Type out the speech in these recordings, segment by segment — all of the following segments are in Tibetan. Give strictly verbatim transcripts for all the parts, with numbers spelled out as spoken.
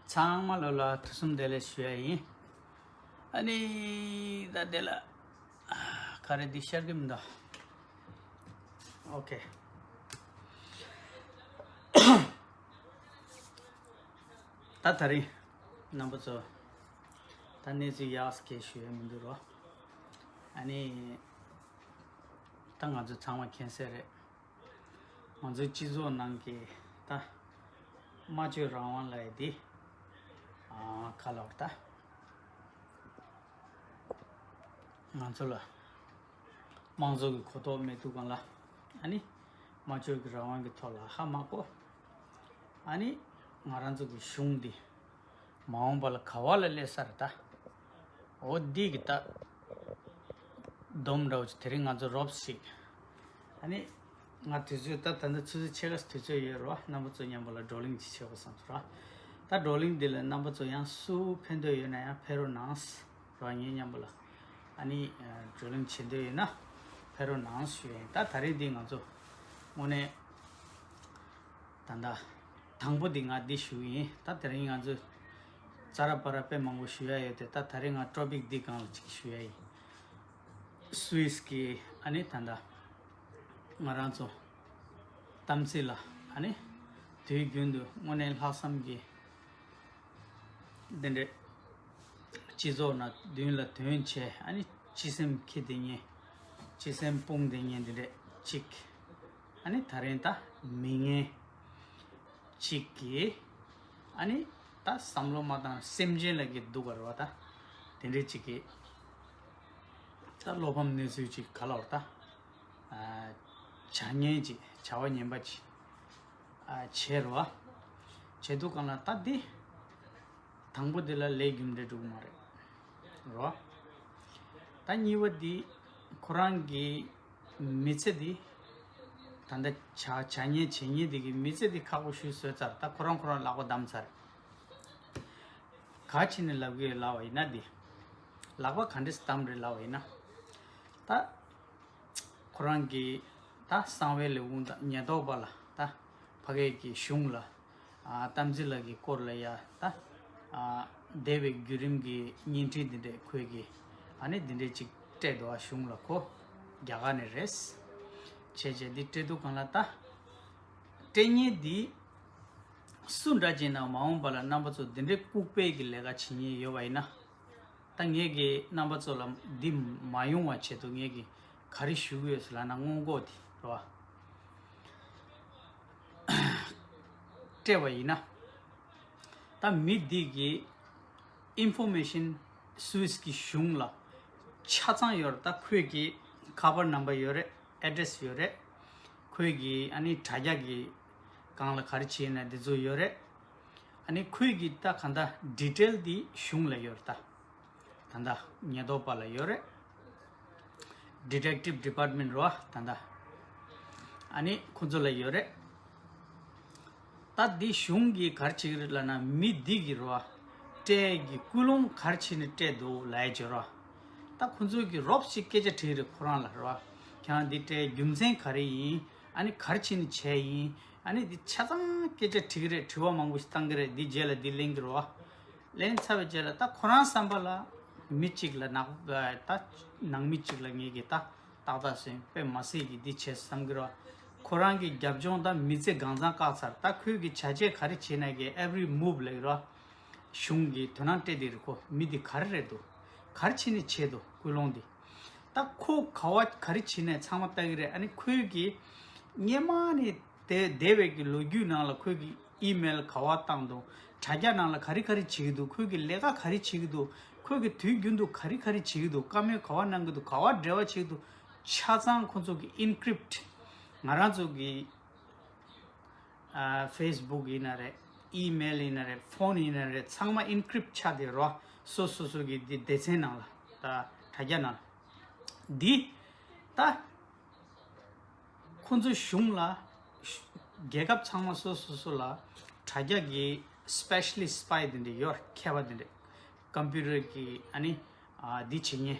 ཚང་མ་ལོ་ལ་ཐུགས་བསམ་བདེ་ལེགས་ཞུ་ཡ་ཡིན། ཨ་ནི་ད་དེ་ལ་ག་རེ་འདི་ཤར་གི་མི་འདུག་ཨོ་ཁེ། ད་ད་རིང་རྣམ་པ་ཚོ་ད་གནས་ཚུལ་ཡག་སྐད་ཞུ་ཡ་མི་འདུག་རོ། ཨ་ནི་ད་ང་ཚོ་ཚང་མ་མཁྱེན་གསལ་རེད། ང་ཚོའི་སྤྱི་ཚོགས་ནང་གི་ད་སྨྲ་བརྗོད་རང་དབང་ལབ་ཡ་འདི་ཨ་ག་ལབ་ད། ང་ཚོ་ལ་དམངས་གཙོ་གི་གོ་རྟོགས་མེད་དུས་སྒང་ལ་ཨ་ནི་སྨྲ་བརྗོད་ཀྱི་རང་དབང་གི་ཐོག་ལ་ཧ་མ་གོ། ཨ་ནི་ང་རང་ཚོ་གི་གཞུང་འདི་མ་འོངས་པ་ལ་ག་བ་ལ་སླེབས་ས་རེད་ད། འོ་འདི་གི་ད་སྡོམ་འདྲ་བོ་ཅིག་དེ་རིང་ང་ཚོ་རོབ་ཞིག་ཨ་ནི་ང་དུས་ཚོད་ད་ད་ལྟ་ཆུ་ཚོད་ཕྱེད་ཀ་དུས་ཚོད་ཡོད་རོ། རྣམ་པ་ཚོ་མཉམ་པོ་ལ་བགྲོ་གླེང་ཅིག་བྱེད་དགོས་བསམ་སོང་ར། ད་བགྲོ་གླེང་འདི་ལ་རྣམ་པ་ཚོ་ཡང་སུ་ཕན་ཐོགས་ཡོད་ན་ཡང་ཕེབས་རོགས་གནང་། རོགས་ངའི་མཉམ་པོ་ལ་ཨ་ནི་བགྲོ་གླེང་བྱེད་འདོད་ཡོད་ན་ཕེབས་རོགས་གནང་ཞུ་ཡ་ཡིན། ད་ད་རེས་འདི་ང་ཚོ་དངོས་གནས་ད་ད་དང་པོ་འདི་ང་འདི་ཞུ་གི་ཡིན། ད་དེ་རིང་ང་ཚོ་ཙ་ར་པ་ར་དཔེ་མང་པོ་ཞུ་ཡ་ཡོད་དེ། ད་ད་རེས་ང་ཊོ་པིག་འདི་སྒང་ལ་ཅིག་ཞུ་ཡ་ཡིན། སུད་སི་གི་ཨ་ནི་ད་ད་ང་རང་ཚོ་གཏམ་ཚིག་ལ་ཨ་ནི་དུས་རྒྱུན་དུ་དངོས་གནས་ལྷག་བསམ་གྱི་འདི་འདྲས་སྤྱི་ཚོགས་ནང་མདུན་ལ་དོན་བྱས། ཨ་ནི་སྤྱི་སེམས་འཁྱེར་བསྡད་མཁན། སྤྱི་སེམས་སྤུངས་བསྡད་མཁན་འདི་འདྲས་གཅིག་ཨ་ནི་ད་རིང་ད་མི་ངན་གཅིག་གིས་ཨ་ནི་ད་བསམ་བློ་མ་བཏང་སེམས་ཅན་ལ་གི་སྡུག་ག་རེད་བ། ད་དེ་འདྲས་གཅིག་གིས་ད་བློ་ཕམ་གནས་ཚུལ་གཅིག་ག་ལ་བར་ད་བྱ་ངན་གཅིག་བྱ་བ་ངན་པ་གཅིག་ཨ་བྱས་རོ། བྱས་དུས་སྒང་ལ་ད་འདི་དང་པོ་འདི་ལ་ལས་རྒྱུ་འབྲས་འགྲོ་གི་མ་རེད་རོ། ད་གཉིས་པ་འདི་ཁོ་རང་གི་མི་ཚེ་འདི་ད་ལྟ་བྱ་བྱ་ངན་བྱེད་ངན་འདི་གི་མི་ཚེ་འདི་ཁག་པོ་ཞིག་བཟོས་ཚར། ད་ཁོ་རང་ཁོ་རང་ལག་པ་བསྡམས་ཚར། ག་བྱས་ནས་ལབ་གི་ཡོད་ལབ་པ་ཡིན་ན་འདི་ལག་པ་ག་འདྲས་བསྡམས་རེད་ལབ་པ་ཡིན་ན། ད་ཁོ་རང་གི་ད་གསང་བའི་ལས་ཁུངས་དང་ཉེན་རྟོག་པ་ལ་ད་ཕ་གི་གི་གཞུང་ལ་ཨ་གཏམ་ཚིག་ལགས་ཀྱི་སྐོར་ལ་ཡ་ད་ཨ་འདས་པའི་བརྒྱུད་རིམ་གྱི་བརྙན་འཕྲིན་འདི་འདྲས་ཁོས་གི་ཨ་ནི་འདི་འདྲས་ཅིག་སྤྲད་འདུག་ཨ་གཞུང་ལ་ཁོ་རྒྱ་གར་ནས་རེད། བྱས་བྱས་འདི་སྤྲད་དུས་སྒང་ལ་ད་སྤྲད་མཁན་འདི་སུ་འདྲ་ཅིག་ན་མ་འོངས་པ་ལ་རྣམ་པ་ཚོ་འདི་འདྲས་ལྐུགས་པའི་གི་ལས་ཀ་བྱེད་མཁན་ཡོད་པ་ཡིན་ན། ད་ངས་ཀྱི་རྣམ་པ་ཚོ་ལ་འདི་མ་ཡོང་བ་ཆེད་དུ་ངས་ཀྱི་ག་རེ་ཞུ་གི་ཡོད་ཟེར་ལབ་ན། སྔོན་འགོག་དེ་རེད་བ། སྤྲད་པ་ཡིན་ན། ད་མི་འདི་གི་ཨིན་ཕོར་མེ་ཤན་སུད་སི་གི་གཞུང་ལ་ཆ་ཚང་ཡོད་རེད། ད་ཁོས་ཀྱི་ཁ་པར་ནམ་བར་ཡོད་རེད། ཨེ་ཌི་རེ་སི་ཡོད་རེད། ཁོས་ཀྱི་ཨ་ནི་དྲ་རྒྱ་གི་སྒང་ལ་ག་རེ་བྱས་ན་འདི་ཚོ་ཡོད་རེད། ཨ་ནི་ཁོས་ཀྱི་ད་གང་ལྟར་ཌི་ཊེལ་འདི་གཞུང་ལ་ཡོད་རེད་ད། ད་ལྟ་ཉེན་རྟོག་པ་ལ་ཡོད་རེད། ཌི་ཊེག་ཊིབ་ཌི་པཱར་ཊི་མེན་ཊི་རེད་བ། ད་ལྟ་ཨ་ནི་ཁོ་ཚོ་ལ་ཡོད་རེད། ད་འདི་གཞུང་གིས་ག་རེ་བྱེད་ཀྱི་རེད་ལབ་ན། མི་འདི་གིས་རེད་བ། སྤྲད་ཀྱི་ཀུན་སློང་ག་རེ་བྱས་ནས་སྤྲད་འདུག་ལབ་ཡ་བྱོས་རོགས། ད་ཁོ་ཚོ་གིས་རོབ་ཞིག་སྐད་ཆ་དྲིས་རེད་ཁོ་རང་ལ་རེད་བ། ཁྱེད་རང་འདི་སྤྲད་རྒྱུ་མཚན་ག་རེ་ཡིན། ཨ་ནི་ག་རེ་བྱས་ནས་བྱས་ཡིན། ཨ་ནི་འདི་ཆ་ཚང་སྐད་ཆ་དྲི་གི་རེད། དྲི་བ་མང་པོ་ཞིག་བཏང་གི་རེད། འདི་རྗེས་ལ་འདི་གླེང་གི་རེད་བ། ལེན་ཚར་བའི་རྗེས་ལ་ད་ཁོ་རང་བསམ་པ་ལ་མི་གཅིག་ལ་ནག་ད་ནང་མི་གཅིག་ལ་ངེད་ཀྱིས་ད་ཏག་ཏག་སོན་དཔེ་མ་སྲིད་ཀྱི་འདི་བྱས་བསམ་གི་རོ། ཁོ་རང་གི་རྒྱབ་ལྗོངས་དང་མི་ཚེ་གང་ཚང་བཀག་ཚར། ད་ཁོས་ཀྱི་བྱ་བྱེད་ག་རེ་བྱེད་ན་གི་ཨེ་བྷི་རི་མུབ་ལབ་གི་རོ། གཞུང་གི་དོ་སྣང་སྤྲད་དེ་རེད། ཁོ་མི་འདི་ག་རེ་རེད་འདུག་ག་རེ་བྱས་ནས་བྱས་འདུག་ཀུན་སློང་འདི། ད་ཁོ་ག་བ་ག་རེ་བྱེད་ནས་ཚང་མ་ལྟ་གི་རེད། ཨ་ནི་ཁོས་ཀྱི་སྔས་མ་ནས་དེ་འདས་པའི་གི་ལོ་རྒྱུས་ནང་ལ་ཁོས་ཀྱི་ཨི་མེལ་ག་བ་བཏང་འདུག་དྲ་རྒྱ་ནང་ལ་ག་རེ་ག་རེ་བྱེད་ཀྱི་འདུག་ཁོས་ཀྱི་ལས་ཀ་ག་རེ་བྱེད་ཀྱི་འདུག་ཁོས་ཀྱི་དུས་རྒྱུན་དུ་ག་རེ་ག་རེ་བྱེད་ཀྱི་འདུག་བཀའ་མོལ་ག་བ་གནང་གི་འདུག་ག་བ་འབྲེལ་བ་བྱེད་ཀྱི་འདུག་ཆ་ཚང་ཁོ་ཚོ་གི་ཨིན་ཀྲིབ་ཊི། ང་རང་ཚོ་གི་ཨ་ཕེ་སི་བུག་ཡིན་ན་རེད། ཨི་མེལ་ཡིན་ན་རེད། ཕོན་ཡིན་ན་རེད། ཚང་མ་ཨིན་ཀྲིབ་ཆགས་བསྡད་རོ། སོ་སོ་སོ་གི་འདི་སྡེ་ཚན་ནང་ལ་ད་དྲ་རྒྱ་ནང་ལ་འདི་ད་ཁོ་ཚོ་གཞུང་ལ་རྒྱལ་ཁབ་ཚང་མ་སོ་སོ་སོ་ལ་དྲ་རྒྱ་གི་སི་པེ་ཤ་ལི་སི་པའི་དེ་འདྲ་ཡོད། མཁས་པ་དེ་འདྲ་ཀམ་པུ་ཊར་གི་ཨ་ནི་ཨ་འདི་བྱེད་མཁན་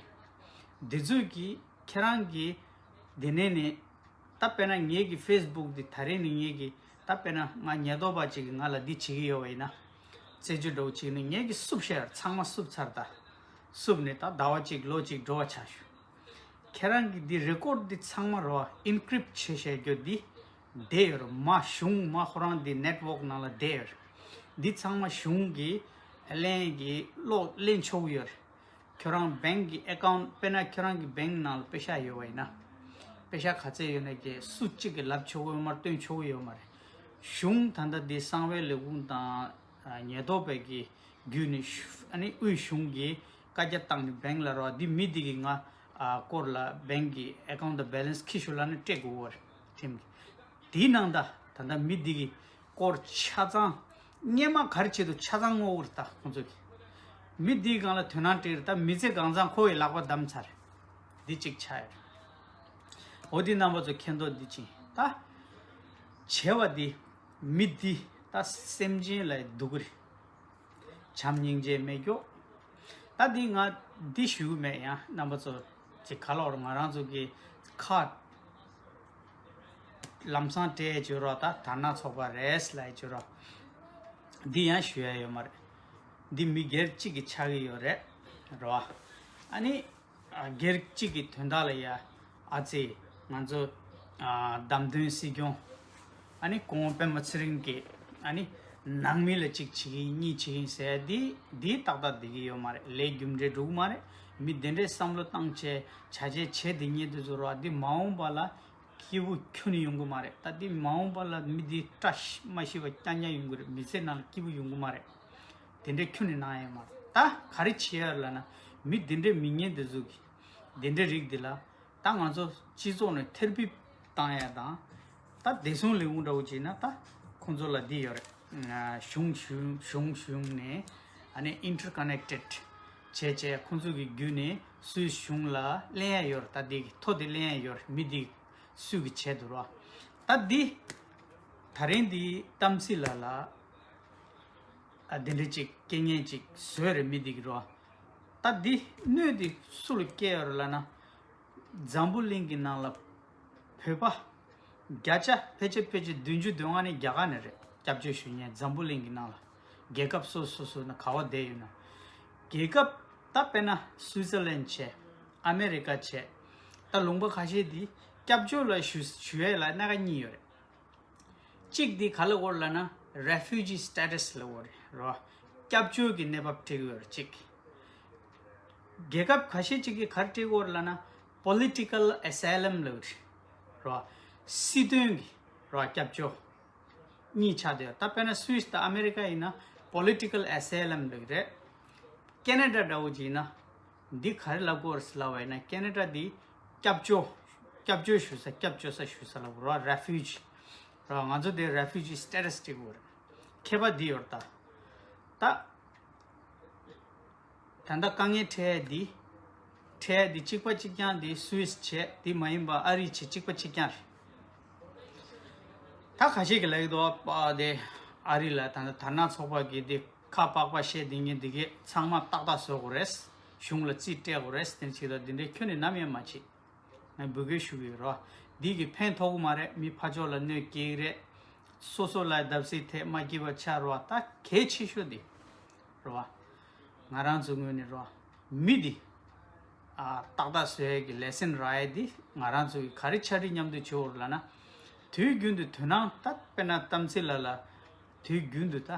འདི་ཚོས་ཀྱི་ཁྱེད་རང་གི་འདི་ནས་ནས་ད་དཔེར་ན་ངེད་ཀྱི་ཕེ་སི་བུག་འདི་ད་རེས་ནས་ངེད་ཀྱི་ད་དཔེར་ན་ང་ཉེན་རྟོག་པ་ཅིག་གིས་ང་ལ་འདི་བྱེད་ཀྱི་ཡོད་པ་ཡིན་ན། རྩད་གཅོད་འདྲ་བོ་བྱས་ནས་ངས་ཀྱི་བསུབ་བཞག་ཡོད། ཚང་མ་བསུབ་ཚར། ད་བསུབ་ནས་ད་ཟླ་བ་གཅིག་ལོ་གཅིག་འགྲོ་བ་ཆགས་ཞུ། ཁྱེད་རང་གི་འདི་རེ་ཀོར་འདི་ཚང་མ་རོ་ཨིན་ཀྲིབ་བྱས་བཞག་རྒྱུ་འདི་བསྡད་ཡོད་རེད། མ་གཞུང་མ་ཁོ་རང་འདི་ནེཊ་ཝོག་ནང་ལ་བསྡད་ཡོད་རེད། འདི་ཚང་མ་གཞུང་གི་ལེན་གྱི་ལོག་ལེན་ཆོག་གི་ཡོད་རེད། ཁྱོད་རང་བེང་གི་ཨེ་ཀའུན་ཊི། དཔེར་ན་ཁྱོད་རང་གི་བེང་ནང་ལ་པེ་ཤག་ཡོད་པ་ཡིན་ན། པེ་ཤག་ག་ཚད་ཡོད་ན་ཀྱེ་སུ་གཅིག་གིས་ལབ་ཆོག་གི་ཡོད་མ་རེད། སྟོན་ཆོག་གི་ཡོད་མ་རེད། གཞུང་ད་ལྟ་འདི་གསང་བའི་ལས་ཁུངས་དང་ཨ་ཉེན་རྟོག་པའི་གི་བརྒྱུད་ནས་ཤུ་ཨ་ནི་དབུས་གཞུང་གིས་བཀའ་རྒྱ་བཏང་ནས་བེང་ལ་རོགས་འདི་མི་འདི་གིས་ང་ཨ་སྐོར་ལ་བེང་གི་ཨེ་ཀའུན་ཊི་དང་བེ་ལེན་སི་འཁྱེར་ཤོག་ལབ་ན་སྤྲད་དགོས་པ་རེད། ཁྲིམས་ཀྱི། དེའི་ནང་ད་ད་ལྟ་མི་འདི་གི་སྐོར་ཆ་ཚང་སྔོན་མ་ག་རེ་བྱེད་དུ་ཆ་ཚང་ངོ་བོར་ད་ཁོང་ཚོ་གི་མི་འདིའི་སྒང་ལ་དོ་སྣང་སྤྲད་རེད། ད་མི་ཚེ་གང་ཚང་ཁོ་ཡི་ལག་པ་བསྡམས་ཚར། འདི་གཅིག་ཆགས་ཡོད། འོ་འདི་རྣམ་པ་ཚོ་མཁྱེན་རྟོགས་འདི་ཅིང་ད་བྱས་པ་འདི་མི་འདི་ད་སེམས་ཅན་ལ་སྡུག་གི་རེད། བྱམས་སྙིང་རྗེ་མེད་ཀྱོག་ད་འདི་ང་འདི་ཞུ་གི་མེད། ཡང་རྣམ་པ་ཚོ་ཅིག་ག་ལོར་ང་རང་ཚོ་གི་ཁ་ལམ་སང་སྤྲད་བྱོས་རོགས། ད་དར་ནག་ཚོགས་པ་རེད་ལབ་བྱོས་རོགས། འདི་ཡང་ཞུ་ཡ་ཡོད་མ་རེད། འདི་མི་སྒེར་གཅིག་གི་ཆགས་ཀྱི་ཡོད་རེད་རོ། ཨ་ནི་ཨ་སྒེར་གཅིག་གི་དོན་དག་ལ་ཡ་ཨ་ཙི་ང་ཚོ་ཨ་བདམས་ཐོན་སྲིད་སྐྱོང་ཨ་ནི་སྐུ་ངོ་སྤེན་པ་ཚེ་རིང་གིས་ཨ་ནི་ནང་མི་ལ་གཅིག་བྱེད་ཀྱི་ཡིན་གཉིས་བྱེད་ཀྱི་ཡིན་ཟེར་འདི་འདི་ཏག་ཏག་བསྡད་ཀྱི་ཡོད་མ་རེད། ལས་རྒྱུ་འབྲས་འགྲོ་གི་མ་རེད། མི་དེ་འདྲའི་བསམ་བློ་བཏང་བྱས་བྱ་བྱེད་བྱེད་དེ་ཉེ་དུ་ཚོ་རོགས་འདི་མ་འོངས་པ་ལ་སྐྱིད་པོ་ཁྱོན་ནས་ཡོང་གི་མ་རེད། ད་འདི་མ་འོངས་པ་ལ་མི་འདི་བཀྲ་ཤིས་མ་ཤི་བ་རྐྱང་རྐྱང་ཡོང་གི་རེད། མི་ཚེ་ནང་ལ་སྐྱིད་པོ་ཡོང་གི་མ་རེད། དེ་འདྲའི་ཁྱོན་ནས་གནང་ཡ་མ་རེད། ད་ག་རེ་བྱེད་ཡ་ལབ་ན་མི་དེ་འདྲའི་མི་ངན་དེ་ཚོ་གི་དེ་འདྲའི་རིགས་འདི་ལ་ད་ང་ཚོ་སྤྱི་ཚོགས་ནས་ཐེར་པི་བཏང་ཡ་དང་། ད་བདེ་སྲུང་ལས་ཁུངས་འདྲ་བོ་བྱས་ན་ད་ཁོང་ཚོ་ལ་འདི་ཡོད་རེད། ཨ་གཞུང་གཞུང་གཞུང་གཞུང་ནས་ཨ་ནི་ཨིན་ཊར་ཀོ་ནེག་ཊེཌ་བྱས་བྱས་ཁོང་ཚོ་གི་བརྒྱུད་ནས་སུའི་གཞུང་ལ་ལེན་ཡ་ཡོད་རེད། ད་འདི་གི་ཐོ་དེ་ལེན་ཡ་ཡོད་རེད། མི་འདི་སུ་གི་བྱས་འདུག་རོ། ད་འདི་ད་རིང་འདི་གཏམ་ཚིག་ལ་ལ་ཨ་འདི་འདྲ་ཅིག་རྐྱེན་ངན་ཅིག་བཟོས་རེད་མི་འདི་གི་རོ། ད་འདི་གནོད་འདི་སུ་ལ་སྐྱེལ་ཡོད་རེད་ལབ་ན། འཛམ་བུ་གླིང་གི་ནང་ལ་བོད་པ་བརྒྱ་ཆ་ཕལ་ཆེར་ཕལ་ཆེར་བདུན་ཅུ་དོན་ལྔ་ནི་རྒྱ་གར་ནས་རེད། སྐྱབས་བཅོལ་ཞུ་མཁན་འཛམ་བུ་གླིང་གི་ནང་ལ་རྒྱལ་ཁབ་སོ་སོ་སོ་ན་ག་བ་བསྡད་ཡོད་ན། རྒྱལ་ཁབ་ད་དཔེར་ན་སུའི་ཙར་ལན་བྱས། ཨ་མེ་རི་ཀ་བྱས། ད་ལུང་པ་ཁ་ཤས་འདི་སྐྱབས་བཅོལ་ལ་ཞུ་ཞུ་ཡས་ལ་སྣ་ཁ་གཉིས་ཡོད་རེད། གཅིག་འདི་ག་ལ་གོ་རེད་ལབ་ན་རེ་ཕུ་ཇི་སི་ཊེ་ཊས་ལ་གོ་རེད་རོ། སྐྱབས་བཅོལ་གྱི་གནས་བབ་སྤྲད་ཀྱི་ཡོད་རེད་གཅིག་རྒྱལ་ཁབ་ཁ་ཤས་ཅིག་གིས་ག་རེ་སྤྲད་ཀྱི་ཡོད་རེད་ལབ་ན་པོ་ལི་ཊི་ཀལ་ཨེ་སའི་ལམ་ལབ་ཀྱི་རེད་རོ། སྲིད་དོན་གྱི་རོ་སྐྱབས་བཅོལ་གཉིས་ཆགས་བསྡད་ཡོད། ད་དཔེར་ན་སུད་སི་དང་ཨ་མེ་རི་ཀ་ཡིན་ན་པོ་ལི་ཊི་ཀལ་ཨེ་སའི་ལམ་ལབ་ཀྱི་རེད། ཁེ་ན་ཌ་འདྲ་བོ་ཅིག་ཡིན་ན། འདི་ག་རེ་ལབ་དགོས་རེད་ལབ་པ་ཡིན་ན་ཁེ་ན་ཌ་འདི་སྐྱབས་བཅོལ། སྐྱབས་བཅོལ་ཞུ་ས་སྐྱབས་བཅོལ་ས་ཞུ་ས་ལབ་རོ། རེ་ཕུ་ཇི་རོ། ང་ཚོ་འདི་རེ་ཕུ་ཇི་སི་ཊེ་ཊས་སྤྲད་དགོས་རེད། ཁྱད་པར་འདི་ཡོད་རེད་ད། ད་ད་ལྟ་དཀའ་ངལ་འཕྲད་ཡ་འདི་འཕྲད་ཡ་འདི་གཅིག་པ་གཅིག་རྐྱང་འདི་སུད་སི་བྱས་འདི་མ་ཡིན་པ་ཨ་རི་བྱས་གཅིག་པ་གཅིག་རྐྱང་རེད། ད་ཁ་ཤས་ཀྱིས་ལབ་ཀྱི་འདུག་པ་དེ་ཨ་རི་ལ་ད་ལྟ་དར་ནག་ཚོགས་པ་གིས་འདི་ཁ་པགས་པ་བཤད་འདི་ངས་འདི་གས་ཚང་མ་ཏག་ཏག་བཟོ་དགོས་རེད། གཞུང་ལ་རྩིས་སྤྲད་དགོས་རེད། དེ་ཅིག་ལ་འདི་འདྲའི་ཁྱོན་ནས་ནམ་ཡང་མ་བྱེད། ངས་འབོད་སྐུལ་ཞུ་གི་ཡོད་རོ། འདི་གི་ཕན་ཐོགས་ཀྱི་མ་རེད། མི་ཕར་ཕྱོགས་ལ་གནོད་སྐྱེལ་གི་རེད། སོ་སོ་ལ་བརྡབ་གསིག་ཐེབས་མ་སྐྱིད་པ་ཆགས་རོ། ད་གལ་ཆེ་ཤོས་འདི་རོ། ང་རང་ཚོ་ངོས་ནས་རོ། མི་འདི་ཨ་ཏག་ཏག་བཟོ་ཡས་ཀྱི་ལེ་སན་རག་ཡས་འདི་ང་རང་ཚོ་གི་ག་རེ་ཕྱག་བྲིས་མཉམ་དུ་བྱེད་འོར་ལབ་ན། དུས་རྒྱུན་དུ་དོ་སྣང་ད་དཔེར་ན་གཏམ་ཚིག་ལ་ལ་དུས་རྒྱུན་དུ་ད་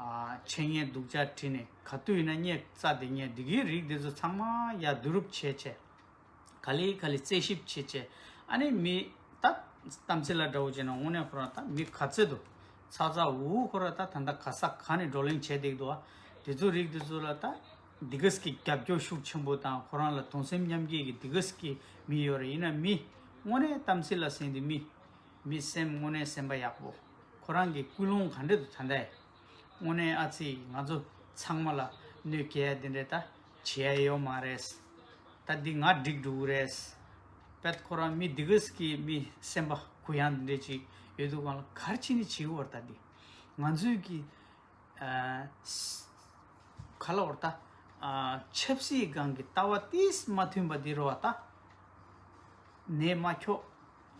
ཨ་འཆད་ཉན་སྡུག་ཅག་བྲིས་ནས་ག་དུས་ཡིན་ན་བརྙས་རྩ་དེ་བརྙས་འདི་གའི་རིགས་འདི་ཚོ་ཚང་མ་ཡར་བསྡུ་རུབ་བྱས་བྱས། ག་ལེ་ག་ལེ་རྩད་ཞིབ་བྱེད་བྱེད། ཨ་ནི་མི་ད་གཏམ་ཚིག་ལ་འདྲ་བོ་བྱས་ན་དངོས་གནས་ཁོ་རང་ད་མི་ག་ཚོད་འདུག་ཚ་ཚ་འུ་འུ་ཁོ་རང་ད་ད་ལྟ་ག་ས་ག་ནས་བགྲོ་གླེང་བྱས་བསྡད་འདུག་དེ་ཚོ་རིགས་དེ་ཚོ་ལ་ད་འདི་གས་ཀྱི་རྒྱབ་སྐྱོར་ཤུགས་ཆེན་པོ་དང་ཁོ་རང་ལ་གདུང་སེམས་མཉམ་སྐྱེད་ཀྱི་འདི་གས་ཀྱི་མི་ཡོད་རེད། ཡིན་ན་མི་དངོས་གནས་གཏམ་ཚིག་ལ་གསན་དུས་མི་མི་སེམས་དངོས་གནས་སེམས་པ་ཡག་པོ། ཁོ་རང་གི་ཀུན་སློང་ག་འདྲ་འདུག་ད་ལྟ་དངོས་གནས་ཨ་ཙི་ང་ཚོ་ཚང་མ་ལ་གནོད་སྐྱེལ་ཡ་དེ་འདྲས་ད་བྱེད་ཡ་ཡོད་མ་རེད། ད་འདི་ང་འགྲིག་འགྲོ་གི་རེད། པད་ཁོ་རང་མི་འདི་གས་ཀྱི་མི་སེམས་པ་གུ་ཡངས་འདི་འདྲས་ཅིག་ཡོད་དུས་གང་ལ་ག་རེ་བྱས་ནས་བྱེད་དགོས་རེད། ད་འདི་ང་ཚོའི་གི་ཨ་ས་ག་ལ་བར་ད་ཨ་ཆབ་སྲིད་སྒང་གི་ལྟ་བ་ཏིས་མ་མཐུན་པ་འདི་རུ་བ་ད་ནད་མ་ཁྱོག་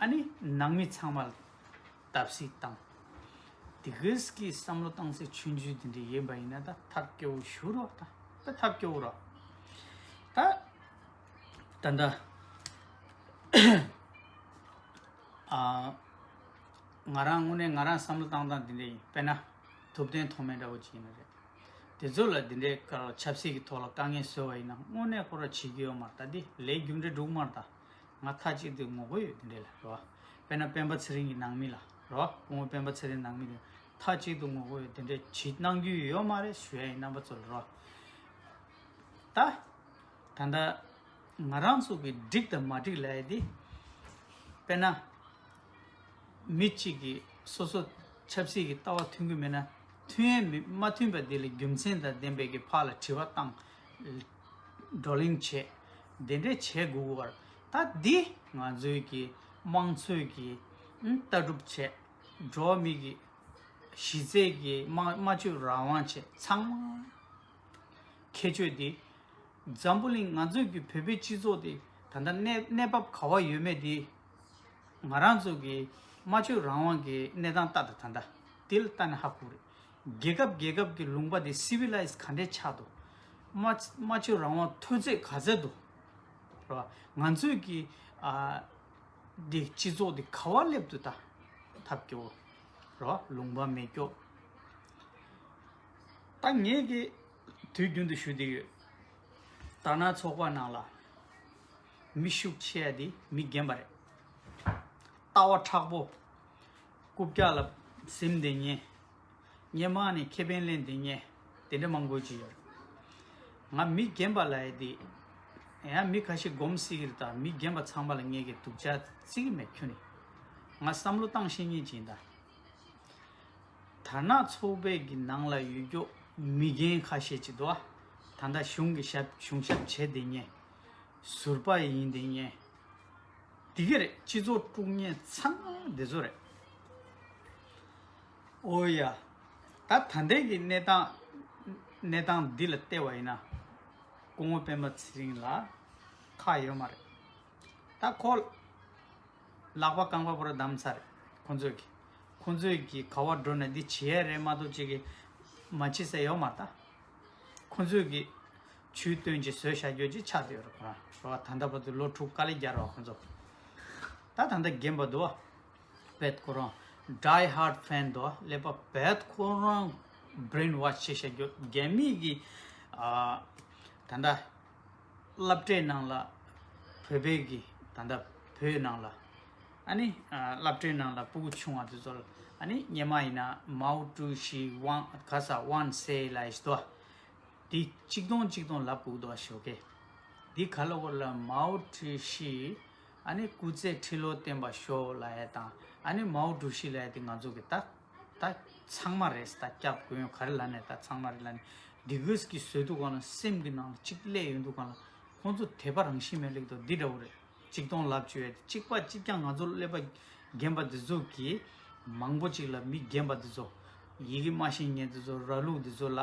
ཨ་ནི་ནང་མི་ཚང་མ་ལ་བརྡབ་གསིག་བཏང་ དེ་གས་ཀྱི་བསམ་བློ་བཏང་སའི་ཆུང་ཆུང་དེ་འདྲ་ཡིན་པ་ཡིན་ན་ད་ཐབས་སྐྱོ་བོ་ཞུ་རོགས། ད་ད་ཐབས་སྐྱོ་བོ་རོགས། ད་ད་ད་ཨ་ང་རང་དངོས་གནས་ང་རང་བསམ་བློ་བཏང་སྟངས་འདི་འདྲ་ཡིན། དཔེར་ན་ཐུབ་བསྟན་ཐོགས་མེད་འདྲ་བོ་ཅིག་ཡིན་ན་རེད། དེ་ཚོ་ལ་འདི་འདྲའི་སྐབས་ཆབ་སྲིད་ཀྱི་ཐོག་ལ་དཀའ་ངལ་བཟོས་པ་ཡིན་ན་དངོས་གནས་ཁོ་ར་བྱེད་ཀྱི་ཡོད་མ་རེད། ད་འདི་ལས་རྒྱུ་འབྲས་འགྲུབ་མ་རེད། ད་ང་མཐའ་གཅིག་ཏུ་ངོ་རྒོལ་ཡོད་འདི་འདྲ་ལ་རོ། དཔེར་ན་སྤེན་པ་ཚེ་རིང་གི་ནང་མི་ལ་རོ། སྐུ་ངོ་སྤེན་པ་ཚེ་རིང་ནང་མི་ལ་མཐའ་གཅིག་ཏུ་ངོ་རྒོལ་ཡོད། འདི་འདྲ་བྱེད་གནང་རྒྱུ་ཡོད་མ་རེད་ཞུ་ཡ་ཡིན་རྣམ་པ་ཚོ་ལ་རོ། ད། ད་ལྟ་ང་རང་ཚོ་གི་འགྲིག་དང་མ་འགྲིག་ལབ་ཡ་དེ། དཔེར་ན། མི་གཅིག་གིས་སོ་སོ་ཆབ་སྲིད་ཀྱི་ལྟ་བ་མཐུན་གྱི་མེད་ན། མཐུན་ཡས་མི་མ་མཐུན་པ་དེ་ལ་རྒྱུ་མཚན་དང་ལྡན་པའི་གི་ཕར་ལ་དྲི་བ་བཏང་། བགྲོ་གླེང་བྱས། དེ་འདྲས་བྱེད་དགོས་པར། ད་འདི་ང་ཚོའི་གི་དམངས་གཙོའི་གི་ཨང་ལྟ་གྲུབ་བྱས། འགྲོ་བ་མི་གི་གཞི་རྩའི་གི་སྨྲ་སྨྲ་བརྗོད་རང་དབང་བྱས། ཚང་མ་ཁྱད་ཆོས་འདི། འཛམ་བུ་གླིང་ང་ཚོའི་གི་བོད་པའི་སྤྱི་ཚོགས་འདི་ད་ལྟ་གནས་གནས་བབ་ག་བ་ཡོད་མེད་འདི། ང་རང་ཚོ་གི་སྨྲ་བརྗོད་རང་དབང་གི་གནས་སྟངས་ལྟ་དང་། ད་ལྟ་འདི་ལ་ལྟ་ནས་ཧ་གོ་རེད། རྒྱལ་ཁབ་རྒྱལ་ཁབ་ཀྱི་ལུང་པ་འདི་སི་ཝི་ལའིཛ་ག་འདྲས་ཆགས་འདུག་སྨྲ་སྨྲ་བརྗོད་རང་དབང་མཐོ་ཚད་ག་ཚད་འདུག་རེད་བ། ང་ཚོའི་གི་ཨ་འདི་སྤྱི་ཚོགས་འདི་ག་བ་སླེབས་འདུག་ད་ཐབས་སྐྱོ་བོ་རེད་བ། ལུང་པ་མེད་སྐྱོ། ད་ངས་གི་དུས་རྒྱུན་དུ་ཞུ་བསྡད་ཡོད། དར་ནག་ཚོགས་པ་ནང་ལ་མི་ཤུགས་ཆེ་ཡ་དེ་མི་རྒན་པ་རེད། ལྟ་བ་མཁྲེགས་པོ། རྐུབ་བཀྱག་ལ་གཟིམ་བསྡད་མཁན། སྔོན་མ་ནས་ཁེ་ཕན་ལེན་བསྡད་མཁན། དེ་འདྲ་མང་པོ་ཅིག་ཡོད་རེད། ང་མི་རྒན་པ་ལབ་ཡ་དེ། ཡང་མི་ཁ་ཤས་སྒོམ་སྲིད་ཀྱི་རེད། ད་མི་རྒན་པ་ཚང་མ་ལ་ངས་གི་སྡུག་ཅག་བརྩི་གི་མེད། ཁྱོན་ནས་ང་བསམ་བློ་བཏང་ཤེས་མཁན་ཅིག་ཡིན་ད། དར་ནག་ཚོགས་པའི་གི་ནང་ལ་ཡོད་རྒྱུ་མི་རྒན་ཁ་ཤས་ཅིག་འདུག་ཨ། ད་ལྟ་གཞུང་གི་ཞབས་གཞུང་ཞབས་བྱས་བསྡད་མཁན། ཟུར་པ་ཡིན་བསྡད་མཁན། དེ་ག་རེད། སྤྱི་ཚོགས་དཀྲུག་མཁན་ཚང་མ་འདི་ཚོ་རེད། ཨོ་ཡ། ད་ད་ལྟའི་གི་གནས་སྟངས་གནས་སྟངས་འདི་ལ་བལྟས་པ་ཡིན་ན། སྐུ་ངོ་སྤེན་པ་ཚེ་རིང་ལ་ཁག་ཡོད་མ་རེད། ད་ཁོ་ལག་པ་རྐང་པ་པོ་ར་བསྡམས་ཚར་རེད། ཁོ་ཚོས་གི་ཁོ་ཚོས་གི་ག་བ་འགྲོ་ན་འདི་བྱེད་ཡས་རེད་མ་གཏོགས་ཅིག་གི་མ་བྱེད་ས་ཡོད་མ་རེད་ད། ཁོ་ཚོས་གི་ཇུས་བཏོན་ཅིག་བཟོས་བཞག་རྒྱུ་ཅིག་ཆགས་བསྡད་ཡོད་རེད། ཁོ་རང་རེད་བ། ད་ལྟ་བར་དུ་ལོ་དྲུག་དཀའ་ལས་རྒྱག་རེད་བ་ཁོ་ཚོ། ད་ད་ལྟ་རྒན་པ་འདུག་བ། རྦད་ཁོ་རང་die hard fan་འདུག་བ། ཀླད་པ་རྦད་ཁོ་རང་brainwash་བྱས་བཞག་རྒྱུ། རྒྱ་མི་གི་ཨ་ད་ལྟ་སློབ་གྲྭའི་ནང་ལ་བོད་པའི་གི་ད་ལྟ་བོད་ནང་ལ་ཨ་ནི་ཨ་སློབ་གྲྭའི་ནང་ལ་སྤུ་གུ་ཆུང་བ་དེ་ཚོ་ལ་ཨ་ནི་སྔོན་མ་ཡིན་ན་མའོ་ཀྲུའུ་ཞི་ཝང་ག་ས་ཝང་སེ་ལ་ཡིས་དོ། དེ་གཅིག་སྟོང་གཅིག་སྟོང་ལབ་དགོས་འདུག་ཞོགས་ཀས། དེ་ག་ལ་བོར་ལ་མའོ་ཀྲུའུ་ཞི། ཨ་ནི་སྐུ་ཚེ་ཁྲི་ལོ་བརྟན་པར་ཤོག་ལབ་ཡ་དང་། ཨ་ནི་མའོ་ཀྲུའུ་ཞི་ལབ་ཡ་དེ་ང་ཚོ་གི་ད་ད་ཚང་མ་རེད། ད་སྐྱབས་མགོན་ག་རེ་ལབ་ནས་ད་ཚང་མ་རེད་ལབ་ནས། འདི་གུས་ཀྱི་བཟོས་འདུག་ག་ལ་སེམས་ཀྱི་ནང་ལ་གཅིག་སླེབས་ཡོང་འདུག་ག་ལ། ཁོང་ཚོ་དད་པ་རང་བཞིན་མེད་ལེགས་དོ་འདི་འདྲ་བོ་རེད། གཅིག་སྟོང་ལབ་བཅུག་ཡ་དེ་གཅིག་པ་གཅིག་རྐྱང་ང་ཚོ་ཀླད་པ་རྒན་པ་འདི་ཚོ་གིས་མང་པོ་གཅིག་ལ་མི་རྒན་པ་འདི་ཚོ། ཡི་གེ་མ་ཤེས་མཁན་འདི་ཚོ། ར་ལུག་འདི་ཚོ་ལ་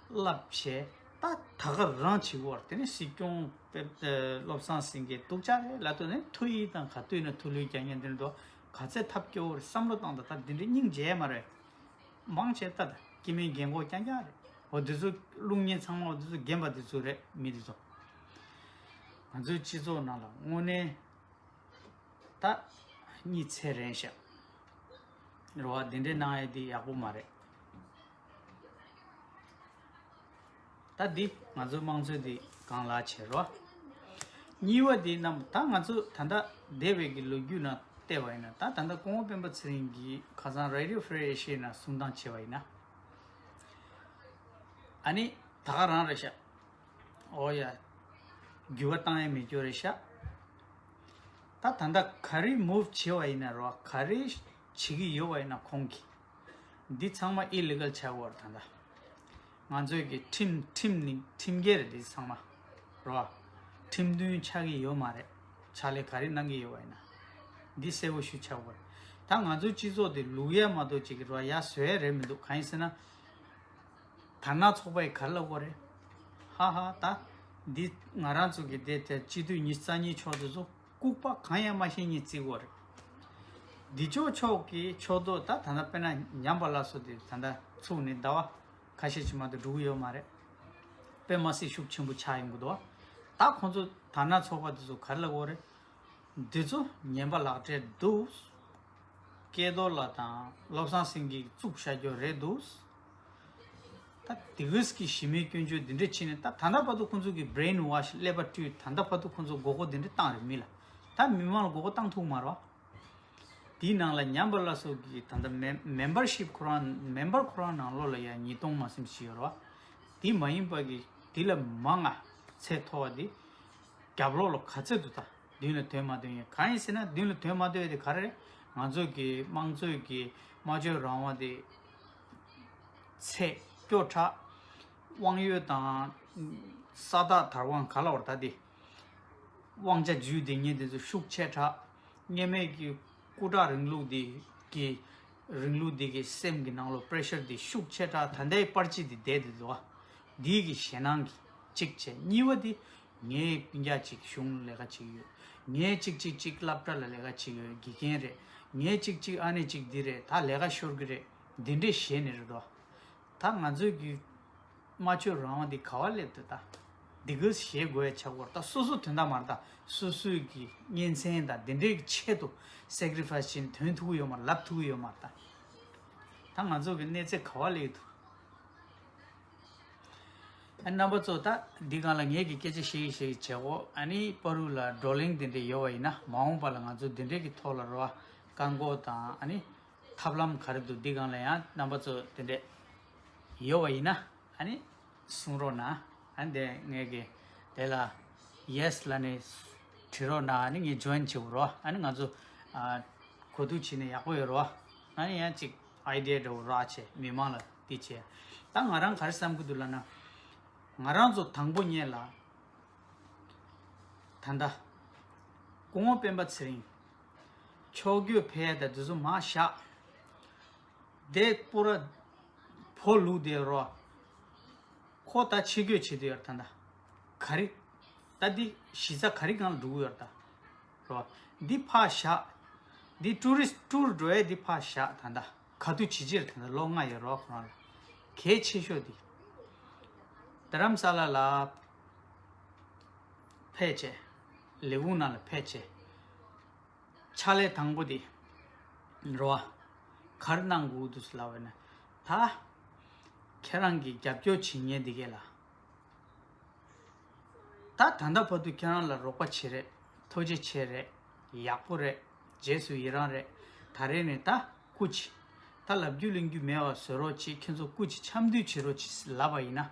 བསླབ་བྱས། ད་ད་ག་རང་བྱེད་དགོས་རེད། དེ་ནས་སྲིད་སྐྱོང་དཔེ་བློ་བཟང་སེང་གེ་སྡུག་ཅག་རེད་ལབ་དུས་ནས་ཐུ་ཡི་དང་ག་དུས་ནས་ཐུ་ལུའི་རྒྱག་མཁན་འདི་འདྲ་ག་ཚད་ཐབས་སྐྱོ་བོ་རེད། བསམ་བློ་བཏང་དང་། ད་འདི་འདྲའི་སྙིང་རྗེ་མ་རེད། མང་ཆེ་ལྟ་དང་སྐྱེ་དམན་རྒན་གོག་རྐྱང་རྐྱང་རེད། འོ་འདི་ཚོ་རླུང་ཉེ་ཚང་མ་འོ་འདི་ཚོ་རྒན་པ་འདི་ཚོ་རེད། མི་འདི་ཚོ་ང་ཚོའི་སྤྱི་ཚོགས་ནང་ལ་དངོས་གནས་ད་གཉིད་ཚད་རན་ཤག་རེད་བ། འདི་འདྲའི་གནང་ཡས་འདི་ཡག་པོ་མ་རེད། ད་འདི་ང་ཚོའི་དམངས་གཙོ་འདི་གང་ལགས་བྱེད་རོགས། གཉིས་པ་འདི་རྣམས་ད་ང་ཚོ་ད་ལྟ་འདས་པའི་གི་ལོ་རྒྱུས་ནང་བལྟས་པ་ཡིན་ན། ད་ད་ལྟ་སྐུ་ངོ་སྤེན་པ་ཚེ་རིང་གིས་ཁ་སང་Radio Free Asia་ནང་གསུང་སྟངས་བྱས་པ་ཡིན་ན། ཨ་ནི་ད་ག་རང་རེད་ཤག་ཨོ་ཡ། འགྱུར་བ་བཏང་ཡ་མེད་རྒྱུ་རེད་ཤག་ད་ད་ལྟ་ག་རེ་move་བྱས་པ་ཡིན་ན་རོགས། ག་རེ་བྱེད་ཀྱི་ཡོད་པ་ཡིན་ན་ཁོང་གིས། འདི་ཚང་མ་illegal་ཆགས་ཡོད་རེད་ད་ལྟ། ང་ཚོའི་གི་ཁྲིམས་ཁྲིམས་ནི་ཁྲིམས་འགལ་རེད་འདི་ཚང་མ། རོ། ཁྲིམས་མཐུན་ཆགས་ཀྱི་ཡོད་མ་རེད། ཕྱག་ལས་ག་རེ་གནང་གི་ཡོད་པ་ཡིན་ན། འདི་གསལ་པོ་ཞུ་ཆགས་པ་རེད། ད་ང་ཚོའི་སྤྱི་ཚོགས་འདི་ལུག་ཡ་མ་གཏོགས་ཅིག་གི་རོ་ཡ་བཟོ་ཡ་རེད་མི་འདུག་གང་ཡིན་ཟེར་ན། དར་ནག་ཚོགས་པ་ཡི་ག་རེ་ལབ་དགོས་རེད། ཧ་ཧ་ད། འདི་ང་རང་ཚོ་གི་དེ་དེ་སྤྱི་འཐུས་ཉི་ཤུ་རྩ་གཉིས་མཆོག་དེ་ཚོ་ལྐུགས་པ་གང་ཡང་མ་ཤེས་ཉིན་བརྩི་དགོས་རེད། འདི་ཕྱོགས་ཕྱོགས་ཀྱི་ཕྱོགས་གཏོགས་ད་ད་ལྟ་དཔེར་ན་ཉམས་པ་སླར་གསོ་དེ་ད་ལྟ་ཚུགས་ནས་ཟླ་བ་ཁ་ཤས་ཅིག་མ་གཏོགས་འགྲོ་གི་ཡོད་མ་རེད། དཔེ་མ་སྲིད་ཤུགས་ཆེན་པོ་ཆགས་ཡོང་གི་འདུག་ད་ཁོང་ཚོ་དར་ནག་ཚོགས་པ་དེ་ཚོ་ག་རེ་ལབ་དགོས་རེད། འདི་ཚོ་ངན་པ་ལག་སྦྲེལ་འདུག་སྐལ་རྡོར་ལགས་དང་བློ་བཟང་སེང་གེས་བཙུགས་བཞག་རྒྱུ་རེད་འདུག་ད་དེ་གིས་ཀྱི་གཞི་མེད་སྐྱོན་བརྗོད་འདི་འདྲ་བྱས་ནས། ད་ད་ལྟ་བར་དུ་ཁོང་ཚོ་གི་brainwash ཀླད་པ་བཀྲུས། ད་ལྟ་བར་དུ་ཁོང་ཚོ་མགོ་སྐོར་འདི་འདྲ་བཏང་རེད་མི་ལ། ད་མི་མང་ལ་མགོ་སྐོར་བཏང་ཐུབ་མ་རེད་བ། དེའི་ནང་ལ་ཉམས་པ་སླར་གསོ་གི་ད་ལྟ་མེ་membership ཁོ་རང་member ཁོ་རང་ནང་ལོགས་ལ་ཡང་ཉིས་སྟོང་མ་ཟིན་ཞིག་ཡོད་རེད་བ། དེ་མ་ཡིན་པ་གི་དེ་ལས་མང་ང་ཚད་མཐོ་བ་དེ་རྒྱབ་ལོགས་ལ་ག་ཚད་འདུག་ད་མདུན་ལ་ཐོན་མ་ཐོན་ཡང་གང་ཡིན་ཟེར་ན། མདུན་ལ་ཐོན་མ་ཐོན་ཡ་དེ་ག་རེ་རེད། ང་ཚོ་གི་དམངས་གཙོའི་གི་སྨྲ་བརྗོད་རང་དབང་དེ་ཚད་སྐྱོ་དྲགས། དབང་ཡོད་དང་ས་ཐག་དར་དབང་ག་ལ་བར་ད་དེ་དབང་ཆ་འཇུས་དེ་ཉིད་དེ་ཚོ་ཤུགས་ཆེ་དྲགས། སྔོན་མའི་གི་སྐུ་དྲག་རིང་ལུགས་དེ་གི་རིང་ལུགས་དེ་གི་སེམས་ཀྱི་ནང་ལོགས་pressure དེ་ཤུགས་ཆེ་དྲགས། ད་ལྟའི་པར་ཅིག་དེ་བསྡད་དེ་འདུག་བ། དེའི་གི་ཞེད་སྣང་གི་གཅིག་བྱས། གཉིས་པ་དེ་ངའི་སྤུན་ཀྱག་ཅིག་གཞུང་ལས་ཀ་བྱེད་ཀྱི་ཡོད། ངའི་ཅིག་ཅིག་ཅིག་སློབ་གྲྭ་ལ་ལས་ཀ་བྱེད་ཀྱི་ཡོད། དགེ་རྒན་རེད། ངའི་ཅིག་ཅིག་ཨ་ནེ་ཅིག་འདི་རེད། ད་ལས་ཀ་ཤོར་གི་རེད། འདི་འདྲས་ཞེད་ནས་རེད་དོ། ད་ང་ཚོའི་གི་སྨྲ་བརྗོད་རང་དབང་འདི་ག་བ་སླེབས་འདུག་ད་འདི་གིས་ཞེད་དགོས་ཡ་ཆགས་པ་རེད། ད་སོ་སོ་དོན་དག་མ་རེད། ད་སོ་སོའི་གི་གཉེན་ཚན་དང་འདི་འདྲའི་གི་ཆེད་དུ་sacrifice བྱས་ནས་ཐོན་ཐུབ་ཀྱི་ཡོད་མ་རེད། ལབ་ཐུབ་ཀྱི་ཡོད་མ་རེད། ད་ད་ང་ཚོ་གི་གནས་ཚད་ག་བ་སླེབས་འདུག་ཨ། རྣམ་པ་ཚོ་ད་འདི་སྒང་ལ་ངས་ཀྱི་སྐད་ཆ་བཤད་ཀྱི་བཤད་ཀྱི་བྱེད་དགོས། ཨ་ནི་བར་དུ་ལ་བགྲོ་གླེང་དེ་འདྲས་ཡོད་པ་ཡིན་ན། མ་འོངས་པ་ལ་ང་ཚོ་འདི་འདྲས་ཀྱི་ཐོག་ལ་རོ་བ་བཀག་འགོག་དང་། ཨ་ནི་ཐབས་ལམ་ག་རེ་འདུག་འདི་སྒང་ལ་ཡང་རྣམ་པ་ཚོ་དེ་འདྲས་ཡོད་པ་ཡིན་ན། ཨ་ནི་གསུང་རོགས་གནང་། ཨ་ནི་དེ་ངས་ཀྱི་དེ་ལ་yes ལབ་ནས་བྲིས་རོགས་གནང་། ཨ་ནི་ངས་join བྱེད་དགོས་རོ། ཨ་ནི་ང་ཚོ་ཨ་གོ་བསྡུར་བྱས་ནས་ཡག་པོ་ཡོད་རོ། ཨ་ནི་ཡང་ཅིག་idea འདྲ་བོ་རག་བྱས་མི་མང་ལ་འདི་བྱས། ད་ང་རང་ག་རེ་བསམ་གྱི་འདུག་ལབ་ན། ང་རང་ཚོ་དང་པོ་ཉིད་ལ་ད་ལྟ་སྐུ་ངོ་སྤེན་པ་ཚེ་རིང་ཕྱོགས་བསྐྱོད་ཕེབས་ཡ་ད་དེ་ཚོ་མར་བཞག་དེ་པུ་ར་བོ་ལུག་དེ་རོ། ཁོ་ད་ཕྱི་སྐྱོད་བྱེད་དུ་ཡོད་ད་ལྟ། ག་རེ། ད་འདི་གཞི་རྩ་ག་རེ་སྒང་ལ་འགྲོ་གི་ཡོད་ད། རོ། འདི་ཕར་བཞག་འདི་tourist tour འགྲོ་ཡ་འདི་ཕར་བཞག་ད་ལྟ། ག་དུས་བྱེད་ཕྱིར་ད་ལྟ་ལོ་ལྔ་ཡོད་རོ། ཁོ་རང་ལ་གལ་ཆེ་ཤོས་འདི་རྡ་རམ་ས་ལ་ལ་ཕེབས་བྱས། ལས་ཁུངས་ནང་ལ་ཕེབས་བྱས། ཕྱག་ལས་དང་པོ་དེ་རོ། ག་རེ་གནང་དགོས་འདུག་ལབ་པ་ན། ད་ཁྱེད་རང་གི་རྒྱབ་སྐྱོར་བྱེད་མཁན་འདི་གས་ལ། ད་ད་ལྟ་བར་དུ་ཁྱེད་རང་ལ་རོགས་པ་བྱེད་རེད། ཐུགས་རྗེ་ཆེ་རེད། ཡག་པོ་རེད། རྗེས་སུ་ཡི་རང་རེད། ད་རེས་ནས་ད་སྐུ་མཁྱེན། ད་ལབ་རྒྱུ་གླེང་རྒྱུ་མེད་པ་བཟོ་རོགས་བྱེད། ཁྱེད་ཚོ་སྐུ་མཁྱེན། འཆམ་མཐུན་བྱེད་རོགས་བྱེད་ལབ་པ་ཡིན་ན།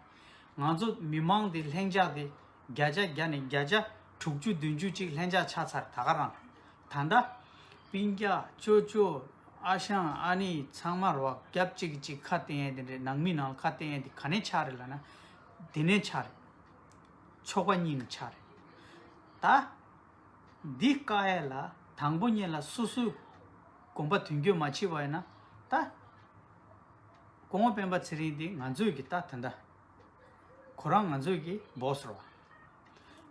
ང་ཚོ་མི་མང་དེ་ལྷིང་འཇགས་དེ་བརྒྱ་ཆ་བརྒྱ་ནས་བརྒྱ་ཆ་དྲུག་ཅུ་བདུན་ཅུ་ཅིག་ལྷིང་འཇགས་ཆགས་ཚར། ད་ག་རང་ད་ལྟ་སྤུན་ཀྱག་ཅོ་ཅོ་ཨ་ཞང་ཨ་ནི་ཚང་མ་རོ་རྒྱབ་གཅིག་གིས་གཅིག་ཁ་གཏད་ཡས་དེ་འདྲས། ནང་མི་ནང་ཁ་གཏད་ཡས་དེ་ག་ནས་ཆགས་རེད་ལབ་ན། དེ་ནས་ཆགས་རེད། ཆོག་པ་གཉིས་ནས་ཆགས་རེད། ད་འདི་བཀག་ཡས་ལ་དང་པོ་ཉིད་ལ་སོ་སོའི་དགོངས་པ་དོན་འཁྱོལ་མ་བྱས་པ་ཡིན་ན། ད་སྐུ་ངོ་སྤེན་པ་ཚེ་རིང་འདི་ང་ཚོའི་གི་ད་ད་ལྟ་ཁོ་རང་ང་ཚོའི་གི་boss རེད་བ།